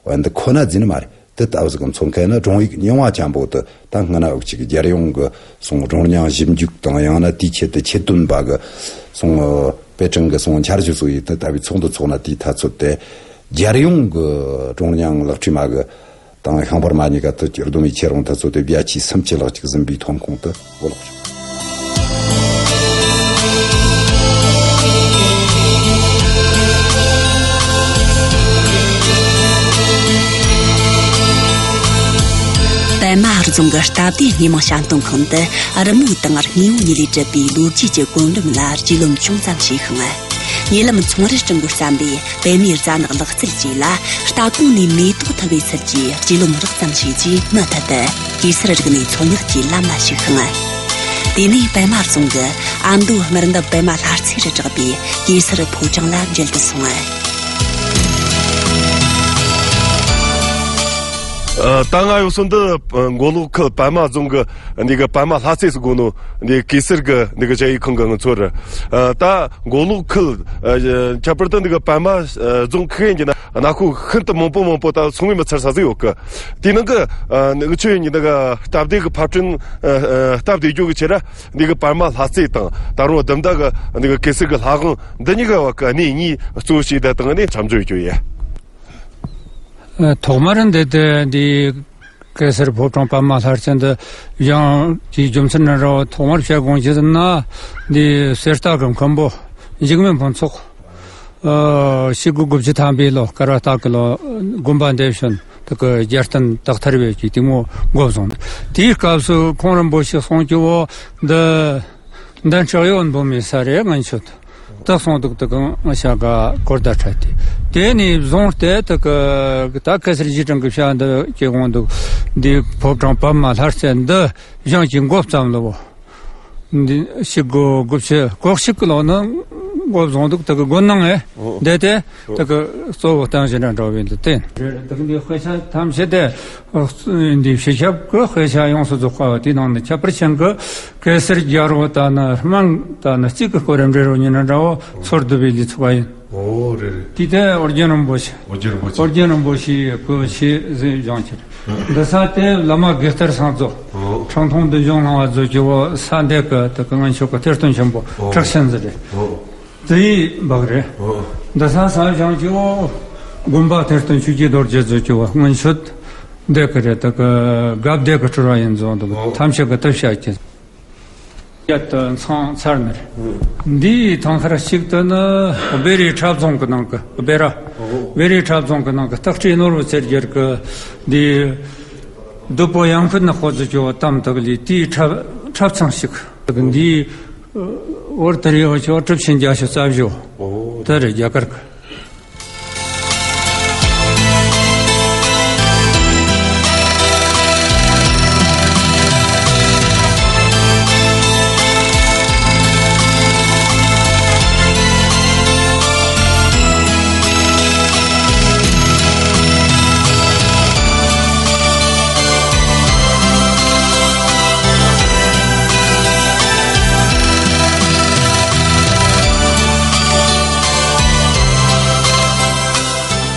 འོན་ཏེ་ཁོ་ན་ཟེར་ནི་མ་རེད། དེ་ལྟ་བུ་ཟིག་གི་མཚོན་མཁན་ནི་སྒྲུང་ཡིག་རྙིང་བ་ཆེན་པོ་དེ་ད་སྔ་ན་འུ་ཅག་གི་རྒྱལ་ཡོངས་ཀྱི་སོང་སྒྲུང་རྙིང་ཞིབ་འཇུག་དང་། ཡང་ན་དེའི་ཆེད་དུ་ཆེད་དོན་པ་གི་སོང་དཔེ་སྐྲུན་གྱི་སོང་འཆར་གཞི་སོགས་ཡིན་དེ་ལྟ་བུའི་ཚོགས་འདུ་ཚོགས་ན་དེའི་ཐ་ཚོད་དེ་རྒྱལ་ཡོངས་ཀྱི་སྒྲུང་རྙིང་ལེགས་བྲིས་མ་གི་དང་ཤིང་ཧོར་མ་གཉིས་ཀ་དུ་སྒྱུར་སྡོམ་བྱེད་རུང་དུ་ཚོད་དེ་བརྒྱ་ཆའི་སུམ་ཅུ་ལྷག་ཅིག་ཟིན་པའི་ཐོན་ཁུངས་དུ་འོ་ལགས། པད་མ་རྫོང་གི་སྟབས་བདེ་སྣེ་མང་བཤམས་སྟོན་ཁང་དུ་རི་མོ་དང་དངོས་པོ་གཉིས་ལས་གྲུབ་པའི་ལོ་རྒྱུས་ཀྱི་གོམ་རིམ་ལ་རྒྱུས་ལོན་ཅུང་ཙམ་བྱས་ཤིང་། ཉེ་ལམ་ཚོང་རར་སྤྲིན་པོ་བརྩམས་པའི་པད་མའི་རྫ་ནག་ལག་རྩལ་བཅས་ལ་ལྟ་གོང་ནས་མེ་ཏོག་འཐུ་བའི་ཚུལ་གྱིས་རྒྱུས་ལོན་རགས་ཙམ་བྱས་རྗེས་མུ་མཐུད་དུ་གེ་སར་རིག་གནས་འཚོལ་སྙེག་གི་ལམ་ལ་ཞུགས་ཤིང་། དེ་ནས་པད་མ་རྫོང་གི་ཨ་མདོ་སྨིན་འདབས་པད་མ་ལྷ་རྩེ་རུ་གྲགས་པའི་གེ་སར་ཕོ་བྲང་ལ་འབྲེལ་དུ་སོང་། ཨ། ད་ང་ཡོད་སོ་འདི་མགོ་ལོག་ཁུལ་པད་མ་རྫོང་གི་འདི་གི་པད་མ་ལྷ་རྩེ་ཟེར་གོ་ནོ་འདི་གེ་སར་གི་འདི་གི་གཞལ་ཡས་ཁང་གི་ངི་ཚོ་རེད། ཨ། ད་མགོ་ལོག་ཁུལ། ཨ། ཁྱད་པར་དུ་འདི་གི་པད་མ་རྫོང་ཁུལ་ཡིན་གྱི་ན་ན་ཁོ་ཤིན་ཏུ་མང་པོ་མང་པོ་ད་སོང་བའི་མི་ཚར་ས་ཟིག་ཡོད་གི། དེ་ནང་གི་ཨ་ནི་ཆོས་ཡིན་གྱི་འདི་གི་སྟབས་བདེ་གི་ཕབ་སྐྲུན། ཨ། སྟབས་བདེ་རྒྱུ་གི་ཆེད་ར་འདི་གི་པད་མ་ལྷ་རྩེ་དང་ད་རུང་ལྡུམ་ར་གི་འདི་གི་གེ་སར་གི་ལྷ་ཁང་འདི་གཉིས་ཀ་བ་གི་གནས་གཉིས་གཙོ་བྱས་ད་དང་ནས་མཚམས་སྦྱོར་རྒྱུ་ཡིན། ཐོག་མར་འདི་དེ་འདི་གེ་སར་ཕོ་བྲང་པདྨ་ལྷ་རྩེ་འདི་བཞེངས་ཀྱི་རྒྱུ་མཚན་ནི་ར་བ། ཐོག་མར་བཤད་དགོངས་ཀྱི་ཟིན་ན་འདི་གསེར་རྟ་གི་མཁན་པོ་འཇིགས་མེད་ཕུན་ཚོགས། ཨ། ཕྱི་སྒོ་དགུ་བཅུ་ཐམ་པའི་ལོ་སྐར་བ་སྟག་གི་ལོ་དགོན་པ་འདེབས་ཤིང་དེ་གི་རྒྱལ་བསྟན་དག་ཐར་བའི་གི་དེ་མོ་འགོ་བཟུང་། དེའི་སྐབས་སུ་ཁོང་རིན་པོ་ཆེ་གསུང་གི་འོ་འདི། འདི་ཁྲག་ཡོད་འབུམ་མའི་ས་རེད་ང་ཆོད། ད་སོང་འདུག་ད་གང་ང་ཤ་ག་གོར་ད་ཁྲ་དེ། དེ་ནས་བཟུང་སྟེ་ད་ག་ད་གེ་སར་རྗེས་དྲན་གྱི་ཕྱག་འདི་སྐྱེ་དགོངས་འདུག། འདི་ཕོ་བྲང་པདྨ་ལྷ་རྩེ་འདི་བཞེངས་ཀྱི་འགོ་བརྩམས་ལོ། འདི་ཕྱི་སྒོ་དགུ་བཅུ་གོ་གཅིག་གི་ལོ་ནང་འགོ་བཟུང་འདུག། ད་ག་དགོན་ནང་ཨེ། འོ། འདི་དེ་ད་ག་གཙོ་བོ་བསྟན་བཞིན་འདྲ་འདྲ་བའི་འདི་དེ། རེད། ད་ག་འདི་དཔེ་ཆ་ཐམས་ཅད་དེ། འདི་སྤྱི་ཁྱབ་ཀྱི་དཔེ་ཆ་ཡོངས་སུ་རྫོགས་པ་དེའི་ནང་ནས་ཁྱད་པར་ཅན་གྱི་གེ་སར་རྒྱལ་པོ་དང་ནི་དམངས་དང་ནི་གཅིག་གི་སྐོར་རེ་འབྲི་རོགས་ཉིན་ན་འདྲ་བོ་ཚོར་བསྡུ་བའི་ལས་ཚོགས་པ་ཡིན། ཨོ་རེད་རེད། དེ་དེ་ཨོ་རྒྱན་རིན་པོ་ཆེ། ཨོ་རྒྱན་རིན་པོ་ཆེ། ཨོ་རྒྱན་རིན་པོ་ཆེ་གི་ཆེ་ཟེར་སྦྱང་ཕྱིར། འདི་ས་དེ་བླ་མ་དགེ་ལྟར་སངས་རྫོགས། ཨོ། ཁྲག་འཐུང་བདུད་འཇོམས་གླིང་བ་རྫོགས་ཀྱི་བོ་ས་འདས་ཀྱི་དེ་གི་སྔོན་ཆོག་གི་གཏེར་སྟོན་ཆེན་པོ། ཨོ། ཁྲག་ཆེན་ཟེར་རེད། ཨོ། དེའི་འབག་རེད། ཨོ། འདི་ས་ས་བྱང་ཆུ་བོ། དགོན་པ་གཏེར་སྟོན་ཆོས་ཀྱི་རྡོ་རྗེ་རྫོགས་ཀྱི་བོ་སྔོན་ཆོད་འདི་གི་རེད། དེ་གི་སྒབ་འདི་གི་སྤྲུལ་བ་ཡིན་ཟོ་འདུག། ཨོ། ཐམས་ཅད་ཀྱི་སྟབས་བྱ་ཀྱི། ཡ་ད་མཚང་ཚར་ནི་རེད། ཨོ། འདིའི་ཐང་ཁར་གཅིག་ཏུ་ནི་སྦེ་རི་འཁྲབ་རྫོང་གི་ནང་གི་སྦེ་ར། ཨོ། སྦེ་རི་འཁྲབ་རྫོང་གི་ནང་གི་སྟག་ཁྲི་ནོར་བུ་རྩེ་རྒྱལ་གི་འདི་བདུད་པོ་ཡང་ཁུ་ནག་པོ་ཟེར་གྱི་བོ་གཏམ་དག་ལས་དེའི་འཁྲབ་འཁྲབ་ཚང་ཞིག། འདིའི་འོར་དེར་ཡོད་ཆོག་གྲུབ་ཆེན་རྒྱ་ཤོད་རྩ་བཞི་བོ། ཨོ། དེ་རེད་རྒྱ་གར་གི།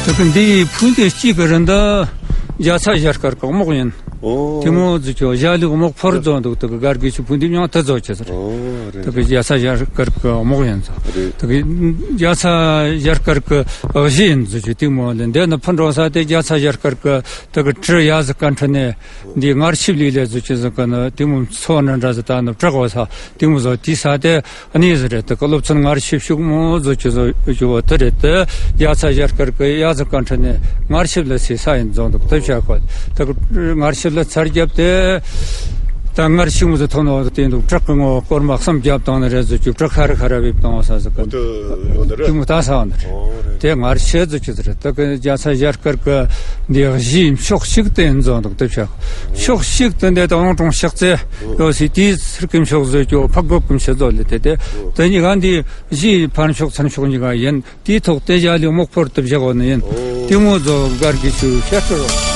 ད་གི་འདི་ཕུ་འདི་གཅིག་གི་རིན་ད་རྒྱ་ཚ་ཞལ་དཀར་གི་རྨོག་ཡིན། ཨོ། དེ་མོ་ཟིག་ཆོ་ཞྭ་ལུག་རྨོག་ཕོར་རྫོགས་འདུག། ད་གི་སྒར་གི་ཆུ་ཕུ་འདི་མྱང་ད་རྫོགས་ཆེ་ཟེར། ཨོ་རེད། ད་གི་རྒྱ་ཚ་ཞལ་དཀར་གི་རྨོག་ཡིན་ཟེར། རེད། ད་གི་རྒྱ་ཚ་ཞལ་དཀར་གི་གཞི་ཡིན་ཟིག་ཆོ། དེ་མོ་ལས་འདི་ནི་ཕུ་འགྲོ་ས་དེ་རྒྱ་ཚ་ཞལ་དཀར་གི་ད་གི་གྲི་གཡའ་ཟིག་ཀ་འཁྲུ་ནས། འདི་ངར་ཆིབས་ལི་ལས་བཟོ་ཆེ་ཟིག་གི་ནི་དེ་མོ་ཚོ་ནི་འདྲ་ཟིག་ད་ནི་བྲག་བ་ས་དེ་མོ་ཟོ་དེ་ས་དེ་གནས་ཟིག་རེད། དེ་གི་སློབ་ཚན་ངར་ཆིབས་ཤུགས་མོ་བཟོ་ཆེ་ཟོ་ཆེ་བོ་དེ་རེད། དེ་རྒྱ་ཚ་ཞལ་དཀར་གི་གཡའ་ཟིག་ཀ་འཁྲུ་ནས་ངར་ཆིབས་ལི་སའི་ས་ཡིན་ཟོ་འདུག། དེ་བྱ་གོ་དེ་གི་ངར་ཆིབས་ལི་ཚར་རྒྱབ་དེ་ ད་སྔར་ཤིང་བཟོ་ཐོག་ནས་དེ་འདུག་བྲག་གི་ངོ་སྐོར་མ་གསུམ་བརྒྱབ་བཏང་ནི་རེད་ཟེར་གྱི། བྲག་ཁ་རི་ཁ་རི་བེབས་བཏང་བ་ས་ཟིག་གི། འོ་དེ་ཡོད་ནི་རེད། དེ་མོ་ད་ས་བ་ནི་རེད། ཨོ་རེད། དེ་སྔར་ཆེ་ཟིག་ཆེ་ཟིག་རེད། ད་གི་རྒྱལ་ས་ཞྭ་དཀར་གི་འདི་གཞིས་ཕྱོགས་གཅིག་དེ་འཛོམས་འདུག་དེ་ཕྱོགས་ཕྱོགས་གཅིག་དེ་འདི་དང་ཀྲུང་ཕྱག་རྩེ་ཡོད་སྲིད། དེའི་ཚུར་གི་ཕྱོགས་བཟོས་ཀྱི་ཕག་གོ་གི་ཕྱོགས་བཟོ་ལས་དེ་དེ་དེ་གཉིས་ཀ་འདི་གཞིས་ཕན་ཕྱོགས་ཚུན་ཕྱོགས་གཉིས་ཀ་ཡིན། དེའི་ཐོག་དེ་ཞྭ་ལུའི་མོག་ཕོར་དུ་བཞག་ཡོད་ནི་ཡིན། ཨོ། དེ་མོ་ཟོ་སྒར་གྱི་ཆུ་ཤེས་སྤྲོ་རོགས།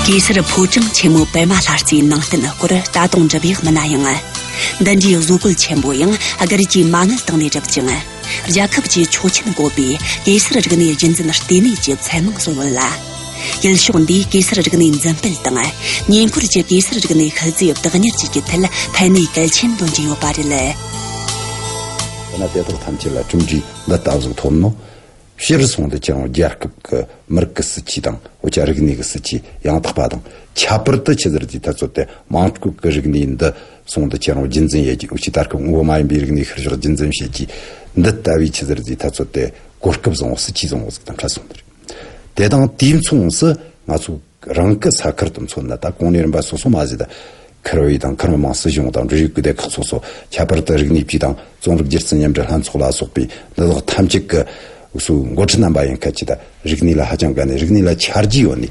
གེ་སར་ཕོ་བྲང་ཆེན་མོ་པདྨ་ལྷ་རྩེའི་ནང་རྟེན་སྐོར་ད་དུང་འགྲུབ་ཡག་མིན་ན་ཡང་། འདི་འདྲའི་བཟོ་བཀོད་ཆེན་པོ་ཡང་སྒར་གྱི་མ་དངུལ་བཏང་ནས་བསྒྲུབས་ཅིང་། རྒྱལ་ཁབ་ཀྱི་ཆོག་མཆན་དགོས་པའི་གེ་སར་རིག་གནས་རྒྱུན་འཛིན་ལྟེ་གནས་ཀྱི་མཚན་མང་སོགས་ཡོད་ལ། ཡུལ་ཕྱོགས་འདིའི་གེ་སར་རིག་གནས་འཛིན་སྤེལ་དང་། ཉེ་འཁོར་གྱི་གེ་སར་རིག་གནས་ཤུལ་རྫས་བདག་གཉེར་བཅས་ཀྱི་ཐད་ཕན་ནུས་གལ་ཆེན་འདོན་གྱི་ཡོད་པ་རེད། དེས་ན་དེ་དག་ཐམས་ཅད་ལ་གྲུབ་འབྲས་འདི་ལྟ་བུ་ཐོབ་ནོ། སྤྱིར་སོང་དུ་ཁྱེད་རང་རྒྱལ་ཁབ་ཀྱི་མི་རིགས་ཀྱི་སྲིད་ཇུས་དང་འུ་ཅག་རིག་གནས་ཀྱི་སྲིད་ཇུས་ཡང་དག་པ་དང་། ཁྱད་པར་དུ་ཆི་ཟེར་དེའི་ཐད་ཚོད་དེ་མང་སྤྲོད་ཀྱི་རིག་གནས་འདི་སོང་དུ་ཁྱེད་རང་རྒྱུན་འཛིན་ཡས་ཀྱི་འུ་ཅག་ད་སྐབས་དངོས་པོ་མ་ཡིན་པའི་རིག་གནས་ཤུལ་བཞག་རྒྱུན་འཛིན་བྱེད་ཀྱི་འདི་ལྟ་བུའི་ཆི་ཟེར་དེའི་ཐད་ཚོད་དེ་གོ་སྐབས་བཟང་བོ་སྲིད་ཇུས་བཟང་བོ་ཟིག་དང་འཕྲད་སོང་དེ་རེད། དེ་དང་དུས་མཚུངས་སུ་ང་ཚོ་རང་གི་ས་ཁུལ་དུ་མཚོན་ན། ད་གོང་ནས་རིམ་པ་སོ་སོ་མ་ཟད་ད་ཁུར་བའི་དང་ཁུར་མི་མང་སྲིད་གཞུང་དང་འབྲེལ་ཡོད་སྡེ་ཁག་སོ་སོ། ཁྱད་པར་དུ་རིག་གནས་པའི་དང་རྩོམ་རིག་སྒྱུ་རྩལ་མཉམ་འབྲེལ་ལྷན་ཚོགས་ལ་སོགས་པའི་འདི་དག་ཐམས་ཅད་ཀྱི་སོའི་འགོ་ཁྲིད་རྣམ་པ་ཡང་ཁ་ཅིག་ད་རིག་གནས་ལ་ཧ་ཅང་དགའ་ནས་རིག་གནས་ལ་ཆ་རྒྱུས་ཡོད་ནས།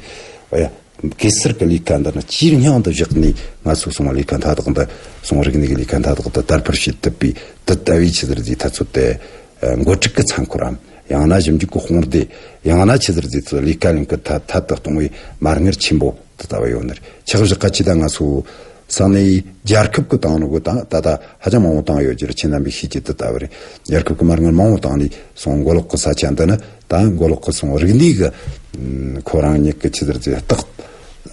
འོ་ཡ། གེ་སར་གྱི་ལས་ཀ་འདི་ནི་ཇེ་སྙིང་དུ་བཞག་ནས་ང་ཚོ་སོང་ལས་ཀ་མཐའ་དག་འདི་སོང་རིག་གནས་ཀྱི་ལས་ཀ་མཐའ་དག་འདི་དར་འཕེལ་བྱེད་ཐུབ་པའི་དེ་ལྟ་བུའི་ཆི་ཟེར་དེའི་ཐད་ཚོད་དེ། འགོ་ཁྲིད་ཀྱི་མཚན་འཁོར་རམ། ཡང་ན་ཞིབ་འཇུག་གི་དཔུང་སྡེ། ཡང་ན་ཆི་ཟེར་དེའི་ཚོད་ལས་ཀ་ལེན་གྱི་ཐད་ཐད་དུ་གཏོང་བའི་མ་དངུལ་ཆེན་པོ་དེ་ལྟ་བུ་ཡོད་ནི་རེད། ཆགས་བཞག་ག་ཅི་ད་ང་ཚོ་ས་གནས་རྒྱལ་ཁབ་ཀྱི་བཏང་ནོ་གི་ད་ད་ད་ཧ་ཅང་མང་བོ་བཏང་ཡོད་ཀྱི་རེད། ཁྱེད་རྣམ་པས་ཤེས་ཀྱི་དེ་ལྟ་བུ་རེད། རྒྱལ་ཁབ་ཀྱི་མ་དངུལ་མང་བོ་བཏང་ནས་སོང་མགོ་ལོག་གི་ས་ཆ་འདི་ནི་ད་མགོ་ལོག་གི་སོང་རིག་གནས་ཀྱི་ཁོ་རང་ཉིད་ཀྱི་ཆི་ཟེར་དེ་རྟགས་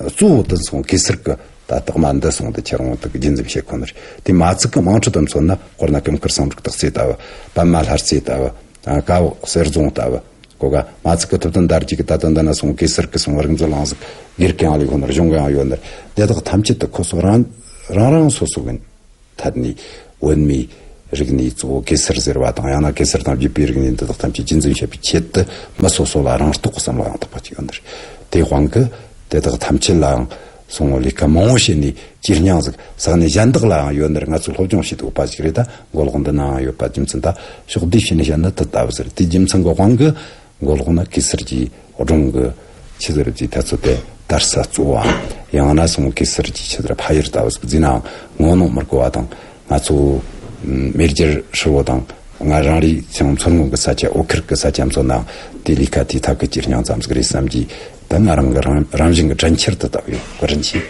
གཙོ་བོ་དེ་སོང་གེ་སར་གྱི་ད་རྟགས་མ་འདི་སོང་དུ་ཁྱེད་རང་དུ་རྒྱུན་འཛིན་བྱེད་ཁོ་ནི་རེད། དེ་མ་ཚིག་གི་དམངས་ཁྲོད་དུ་མཚོན་ན། དཔེར་ན་ཀུན་མཁར་བསམ་གྲུབ་སྟག་རྩེ་ལྟ་བུ། པདྨ་ལྷ་རྩེ་ལྟ་བུ། ཀ་བོ་གསེར་རྫོང་ལྟ་བུ། གོ་ག་མ་ཚིག་གི་ཐུབ་བསྟན་དར་རྒྱས་ཀྱི་ད་ལྟ་འདི་ན་སོང་གེ་སར་གྱི་སོང་རིག་མཛོད་གླིང་ཟིག་སྒེར་གྱི་ཡང་ལས་ཁོ་ནར་གཞུང་གི་ཡང་ཡོད་ནི་རེད། དེ་དག་ཐམས་ཅད་དུ་ཁོ་སོ་རང་རང་རང་སོ་སོ་གི་ཐད་ནས་བོད་མིའི་རིག་གནས་གཙོ་བོ་གེ་སར་ཟེར་བ་དང་། ཡང་ན་གེ་སར་དང་བརྒྱུད་པའི་རིག་གནས་འདི་དག་ཐམས་ཅད་རྒྱུན་འཛིན་བྱེད་པའི་ཆེད་དུ་མི་སོ་སོ་ལ་རང་རྟོགས་ཀྱི་བསམ་བློ་ཡང་དག་པ་ཅིག་ཡོད་ནི་རེད། དེའི་དབང་གིས་དེ་དག་ཐམས་ཅད་ལའང་སོང་བོ་ལས་ཀ་མང་བོ་བྱས་ནས་ཇེ་སྙིང་ཟིག་ས་གནས་གཞན་དག་ལའང་ཡོད་ནི་རེད། ང་ཚོས་སློབ་སྦྱོང་བྱེད་ཐུབ་པ་ཞིག་རེད། ད་མགོ་ལོག་འདི་ནའང་ཡོད་པ་རྒྱུ་མཚན་ད་ཕྱོགས་བསྡུས་བྱས་ནས་བཤད་ན་དེ་ལྟ་བུ་ཟེར། དེའི་རྒྱུ་མཚན་གྱི་དབང་གིས་མགོ་ལོག་ན་གེ་སར་གྱི་སྒྲུང་གི་ཆི་ཟེར་གྱི་ཐད་ཚོད་དེ་དར་ས་གཙོ་བོའམ། ཡང་ན་སོང་གེ་སར་གྱི་ཆི་ཟེར་ཕ་ཡུལ་ལྟ་བུ་ཟིག་བརྩིས་ནའང་ངོ་གནོང་མི་དགོས་པ་དང་། ང་ཚོ་མེས་རྒྱལ་ཧྲིལ་བོ་དང་ང་རང་རེའི་ཚང་མཚོ་སྔོན་གྱི་ས་ཆ་འོ་ཁུལ་གྱི་ས་ཆ་མཚོན་ན་དེ་ལས་ཀ་དེ་ཐག་གི་ཇེ་སྙིང་ཙམ་ཟིག་རེད་བསམ་གྱི། ད་ང་རང་གི་རང་རང་བཞིན་གྱི་དྲན་འཆར་དེ་ལྟ་བུ་ཡོད། བཀའ་དྲིན་ཆེ།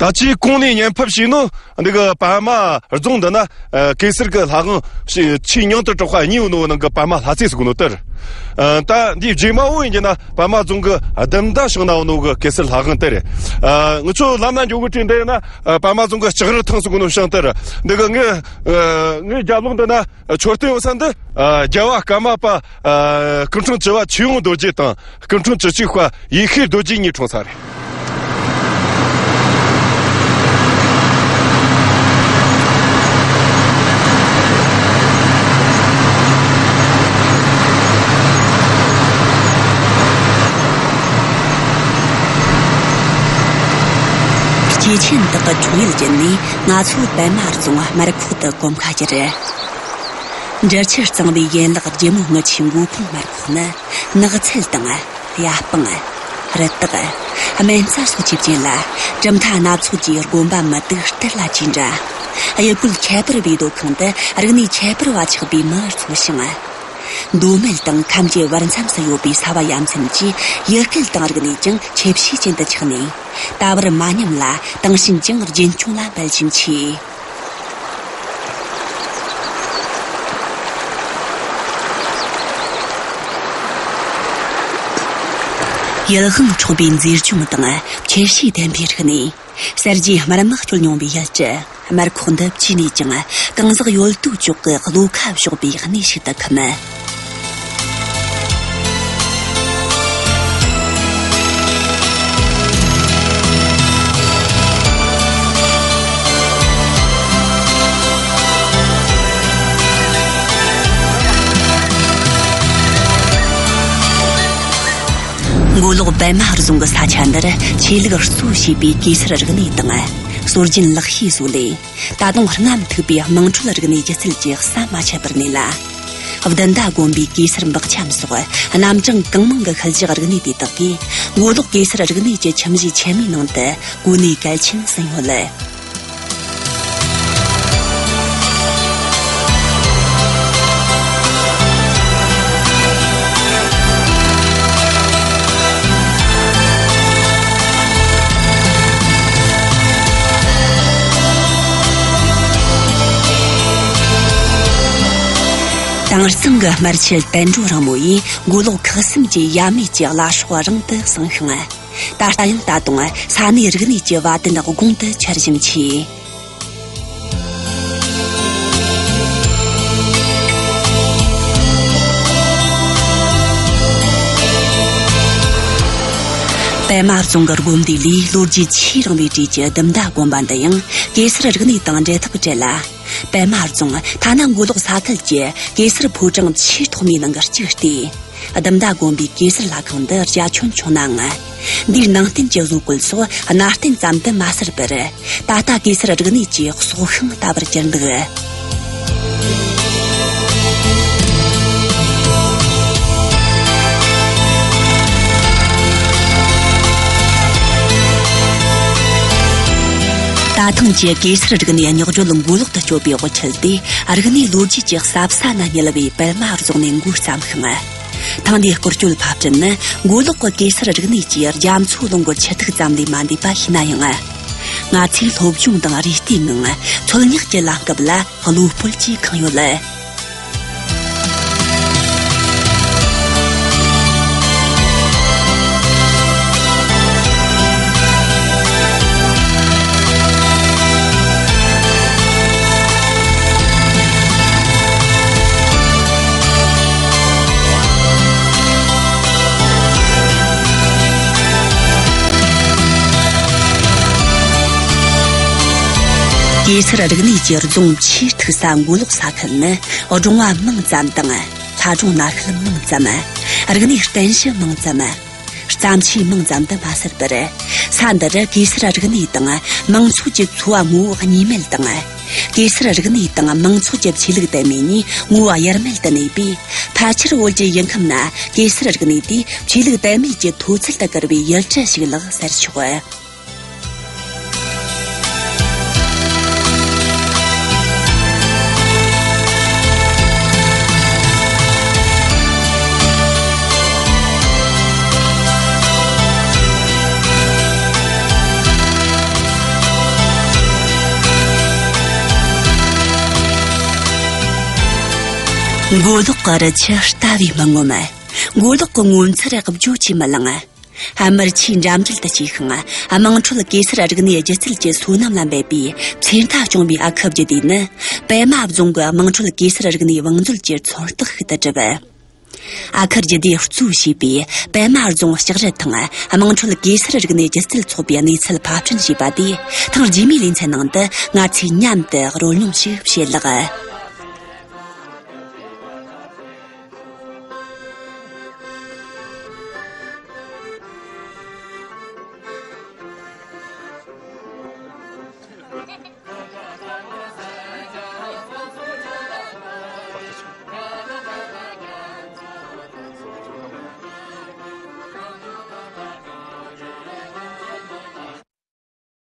ད་ཅིའི་གོང་ནས་བརྙན་ཕབ་བྱས་ནོ། འདི་གི་པདྨ་རྫོང་འདི་ན་ཨ་གེ་སར་གི་ལྷ་ཁང་ཆེས་ཆེས་སྙིང་དུ་གྲགས་པ་གཉིས་ཡོད་ནོ་ནང་གི་པདྨ་ལྷ་རྩེ་ཟེར་གོ་ནོ་དེ་རེད། ཨ་ད་འདིའི་རྗེས་མ་བོ་ཡིན་གྱི་ན་པདྨ་རྫོང་གི་ལྡུམ་མདའ་བྱང་ན་ཡོད་ནོ་གི་གེ་སར་ལྷ་ཁང་དེ་རེད། ཨ་ང་ཚོ་ལམ་ན་འགྱོ་གི་དུས་འདི་ན་ཨ་པདྨ་རྫོང་གི་ལྕགས་རི་ཐང་ཟེར་གོ་ནོ་ཞིང་དེ་རེད། འདི་གི་ངའི་ཨ་ངའི་རྒྱབ་ལོགས་འདི་ན་མཆོད་རྟེན་ཡོད་ས་འདི་ཨ་རྒྱལ་བ་ཀརྨ་པ་ཨ་སྐུ་ཕྲེང་བཅུ་པ་ཆོས་དབང་རྡོ་རྗེ་དང་། སྐུ་ཕྲེང་བཅུ་གཅིག་པ་ཡེ་ཤེས་རྡོ་རྗེ་གཉིས་འཁྲུངས་ས་རེད། སྐྱེས་ཆེན་དག་གི་འཁྲུངས་ཡུལ་བརྒྱུད་ནས་ང་ཚོ་པདྨ་རྫོང་སྨད་ཁོག་ཏུ་གོམ་ཁ་བསྒྱུར། འབྲི་ཆུ་གཙང་བོའི་ཡན་ལག་རྒྱལ་མོ་རྔུལ་ཆུའི་མགོ་ཁུངས་སྨད་ཁོག་ནི་ནགས་ཚལ་དང་། གཡའ་སྤང་། རི་དྭགས། སྨན་རྩྭ་སོགས་ཀྱིས་བརྒྱན་ལ། གྲུབ་མཐའ་སྣ་ཚོགས་ཀྱི་དགོན་པ་མི་དུག་གཏེར་ལ་ཅི་འདྲ། དབྱུ་གུའི་ཁྱད་པར་བའི་སྡོད་ཁང་དུ་རིག་གནས་ཁྱད་པར་བ་ཆགས་པའི་མིར་འཚོ་ཞིང་། མདོ་སྨད་དང་ཁམས་ཀྱི་བར་མཚམས་སུ་ཡོད་པའི་ས་བ་ཡ་མཚན་གྱི་ཡུལ་སྐད་དང་རིག་གནས་ཀྱང་ཁྱད་ཆོས་ཅན་དུ་ཆགས་ནས། ད་བར་མ་ཉམས་ལ་དེང་ཕྱིན་ཀྱང་རྒྱུན་འཁྱོངས་ལ་འབད་བཞིན་མཆིས། ཡུལ་དབང་འཕྲོག་པའི་མཛེས་ལྗོངས་དང་ཁྱད་ཆོས་ལྡན་པའི་རིག་གནས། གསར་བརྗེའི་དམར་དམག་བསྐྱོད་མྱོང་བའི་ཡུལ་གྲུ་སྨད་ཁོག་འདི་ཅི་ནས་ཀྱང་གང་ཟག་ཡོད་དོ་ཅོག་གི་བློ་ཁ་གཞོག་པའི་གནས་ཤིག་ཏུ་འཁུམས། མགོ་ལོག་པད་མ་རྫོང་གི་ས་ཆ་འདིར་ཆོས་ལུགས་གཙོ་བྱས་པའི་གེ་སར་རིག་གནས་དང་། སྲོལ་རྒྱུན་ལག་ཤེས་བཟོ་ལས། ད་དུང་རྔམ་མཐུག་པའི་དམངས་ཁྲོད་རིག་གནས་སྒྱུ་རྩལ་གྱི་ཟམ་མ་ཆད་པར་གནས་ལ། བདུན་ཟླ་དགོན་པའི་གེ་སར་འབག་འཆམ་སོགས་རྣམ་གྲངས་གང་མང་གི་ཤུལ་བཞག་རིག་གནས་དེ་དག་གིས། མགོ་ལོག་གེ་སར་རིག་གནས་ཀྱི་ཁྱིམ་གཞིས་ཆེན་མོའི་ནང་དུ་གོ་གནས་གལ་ཆེན་ཟིན་ཡོད། དེང་སང་གི་སྨར་ཁྱི་བསྟན་འགྲོ་རིང་མོ་ཡིས་མགོ་ལོག་ཁག་གསུམ་གྱི་ཡབ་མེས་ཀྱི་བླ་སྲོག་རིང་དུ་བསྲིངས་ཤིང་། ད་ལྟ་ཡང་ད་དུང་ས་གནས་རིག་གནས་ཀྱི་བ་དན་དགུང་དུ་འཆར་བཞིན་མཆིས། པད་མ་རྫོང་གི་དགོན་སྡེ་ལས་ལོ་རྒྱུས་ཆེས་རིང་བའི་གྲས་ཀྱི་ལྡུམ་མདའ་དགོན་པ་འདི་ཡང་གེ་སར་རིག་གནས་དང་འབྲེལ་ཐག་བྲལ་ལ། པད་མ་རྫོང་ཐ་ན་མགོ་ལོག་ས་ཁུལ་གྱི་གེ་སར་ཕོ་བྲང་ཆེས་ཐོག་མའི་ནང་གི་གཅིག་སྟེ། ལྡུམ་མདའ་དགོན་པའི་གེ་སར་ལྷ་ཁང་འདི་རྒྱ་ཁྱོན་ཆུང་ནའང་། འདིའི་ནང་རྟེན་གྱི་བཟོ་བཀོད་སོགས་གནའ་རྟེན་ཙམ་དུ་མ་ཟད་པར། ད་ལྟ་གེ་སར་རིག་གནས་ཀྱི་སྲོག་ཤིང་ལྟ་བུར་གྱུར་འདུག། ད་ཐེངས་ཀྱི་གེ་སར་རིག་གནས་རྙོག་བརྗོད་མགོ་ལོག་ཏུ་སྐྱོད་པའི་འོག་ཁུལ་དེ་རིག་གནས་ལོ་རྒྱུས་ཀྱི་ཟབ་ས་ན་བསྙིལ་བའི་པད་མ་རྫོང་ནས་འགོ་བརྩམས་ཤིང་། ཐེངས་འདིའི་སྐོར་སྐྱོད་ཕབ་སྐྲུན་ནི་མགོ་ལོག་གི་གེ་སར་རིག་གནས་ཀྱི་རྒྱ་མཚོ་ཀླུང་གི་ཆུ་ཐིགས་ཙམ་ལས་མ་འདས་པ་ཤེས་ན་ཡང་། ང་ཚོས་སློབ་སྦྱོང་དང་རེ་ལྟོས་ངང་འཚོལ་སྙེག་གི་ལམ་སྐབས་ལ་བློ་སྤོབས་ཀྱིས་ཁེངས་ཡོད། གེ་སར་རིག་གནས་ཀྱི་རྫོང་ཆེས་མཐུག་ས་མགོ་ལོག་ས་ཁུལ་ནི་སྒྲུང་བ་མིང་ཙམ་དང་། ལྷ་སྒྲུང་གནའ་ཤུལ་མིང་ཙམ། རིག་གནས་རྟེན་གཞི་མིང་ཙམ། བརྩམས་ཆོས་མིང་ཙམ་དུ་མ་ཟད་པར། ས་འདིར་གེ་སར་རིག་གནས་དང་མང་ཚོགས་ཀྱི་འཚོ་བ་ངོ་བོ་གཉིས་མེད་དང་། གེ་སར་རིག་གནས་དང་མང་ཚོགས་ཀྱི་ཆོས་ལུགས་དད་མོས་གཉིས་ངོ་བོ་དབྱེར་མེད་དུ་གནས་པས། ཕལ་ཆེར་བོད་ཀྱི་ཡུལ་ཁམས་ན་གེ་སར་རིག་གནས་དེ་ཆོས་ལུགས་དད་མོས་ཀྱི་མཐོ་ཚད་དུ་བཀུར་བའི་ཡུལ་གྲུ་ཞིག་ལགས་ཟེར་ཆོག། མགོ་ལོག་གི་རི་ཆུ་ལྟ་བས་མི་ངོམས། མགོ་ལོག་གི་ངོ་མཚར་བརྗོད་ཀྱིས་མི་ལང་། སྨར་ཆུའི་འགྲམ་རྒྱུད་དུ་སྐྱེས་ཤིང་དམངས་ཁྲོད་གེ་སར་རིག་གནས་སྒྱུ་རྩལ་གྱི་སོ་ནམ་ལ་འབད་པའི་ཚེ་མཐའ་སྐྱོང་བའི་ཨ་ཁུ་བརྒྱུད་དེ་ནི་པད་མ་རྫོང་གི་དམངས་ཁྲོད་གེ་སར་རིག་གནས་བང་མཛོད་ཀྱི་མཚོན་རྟགས་ཤིག་ཏུ་གྲུབ། ཨ་ཁུ་བརྒྱུད་དེ་གཙོ་བྱས་པའི་པད་མ་རྫོང་ལྕགས་རི་ཐང་དམངས་ཁྲོད་གེ་སར་རིག་གནས་སྒྱུ་རྩལ་ཚོགས་པའི་གནས་ཚུལ་ཕབ་སྐྲུན་བྱས་པ་དེ་ཐེངས་རྗེས་མའི་ལེ་ཚན་ནང་དུ་ང་ཚོས་མཉམ་དུ་རོལ་མྱོང་ཞིག་བྱེད་ལགས།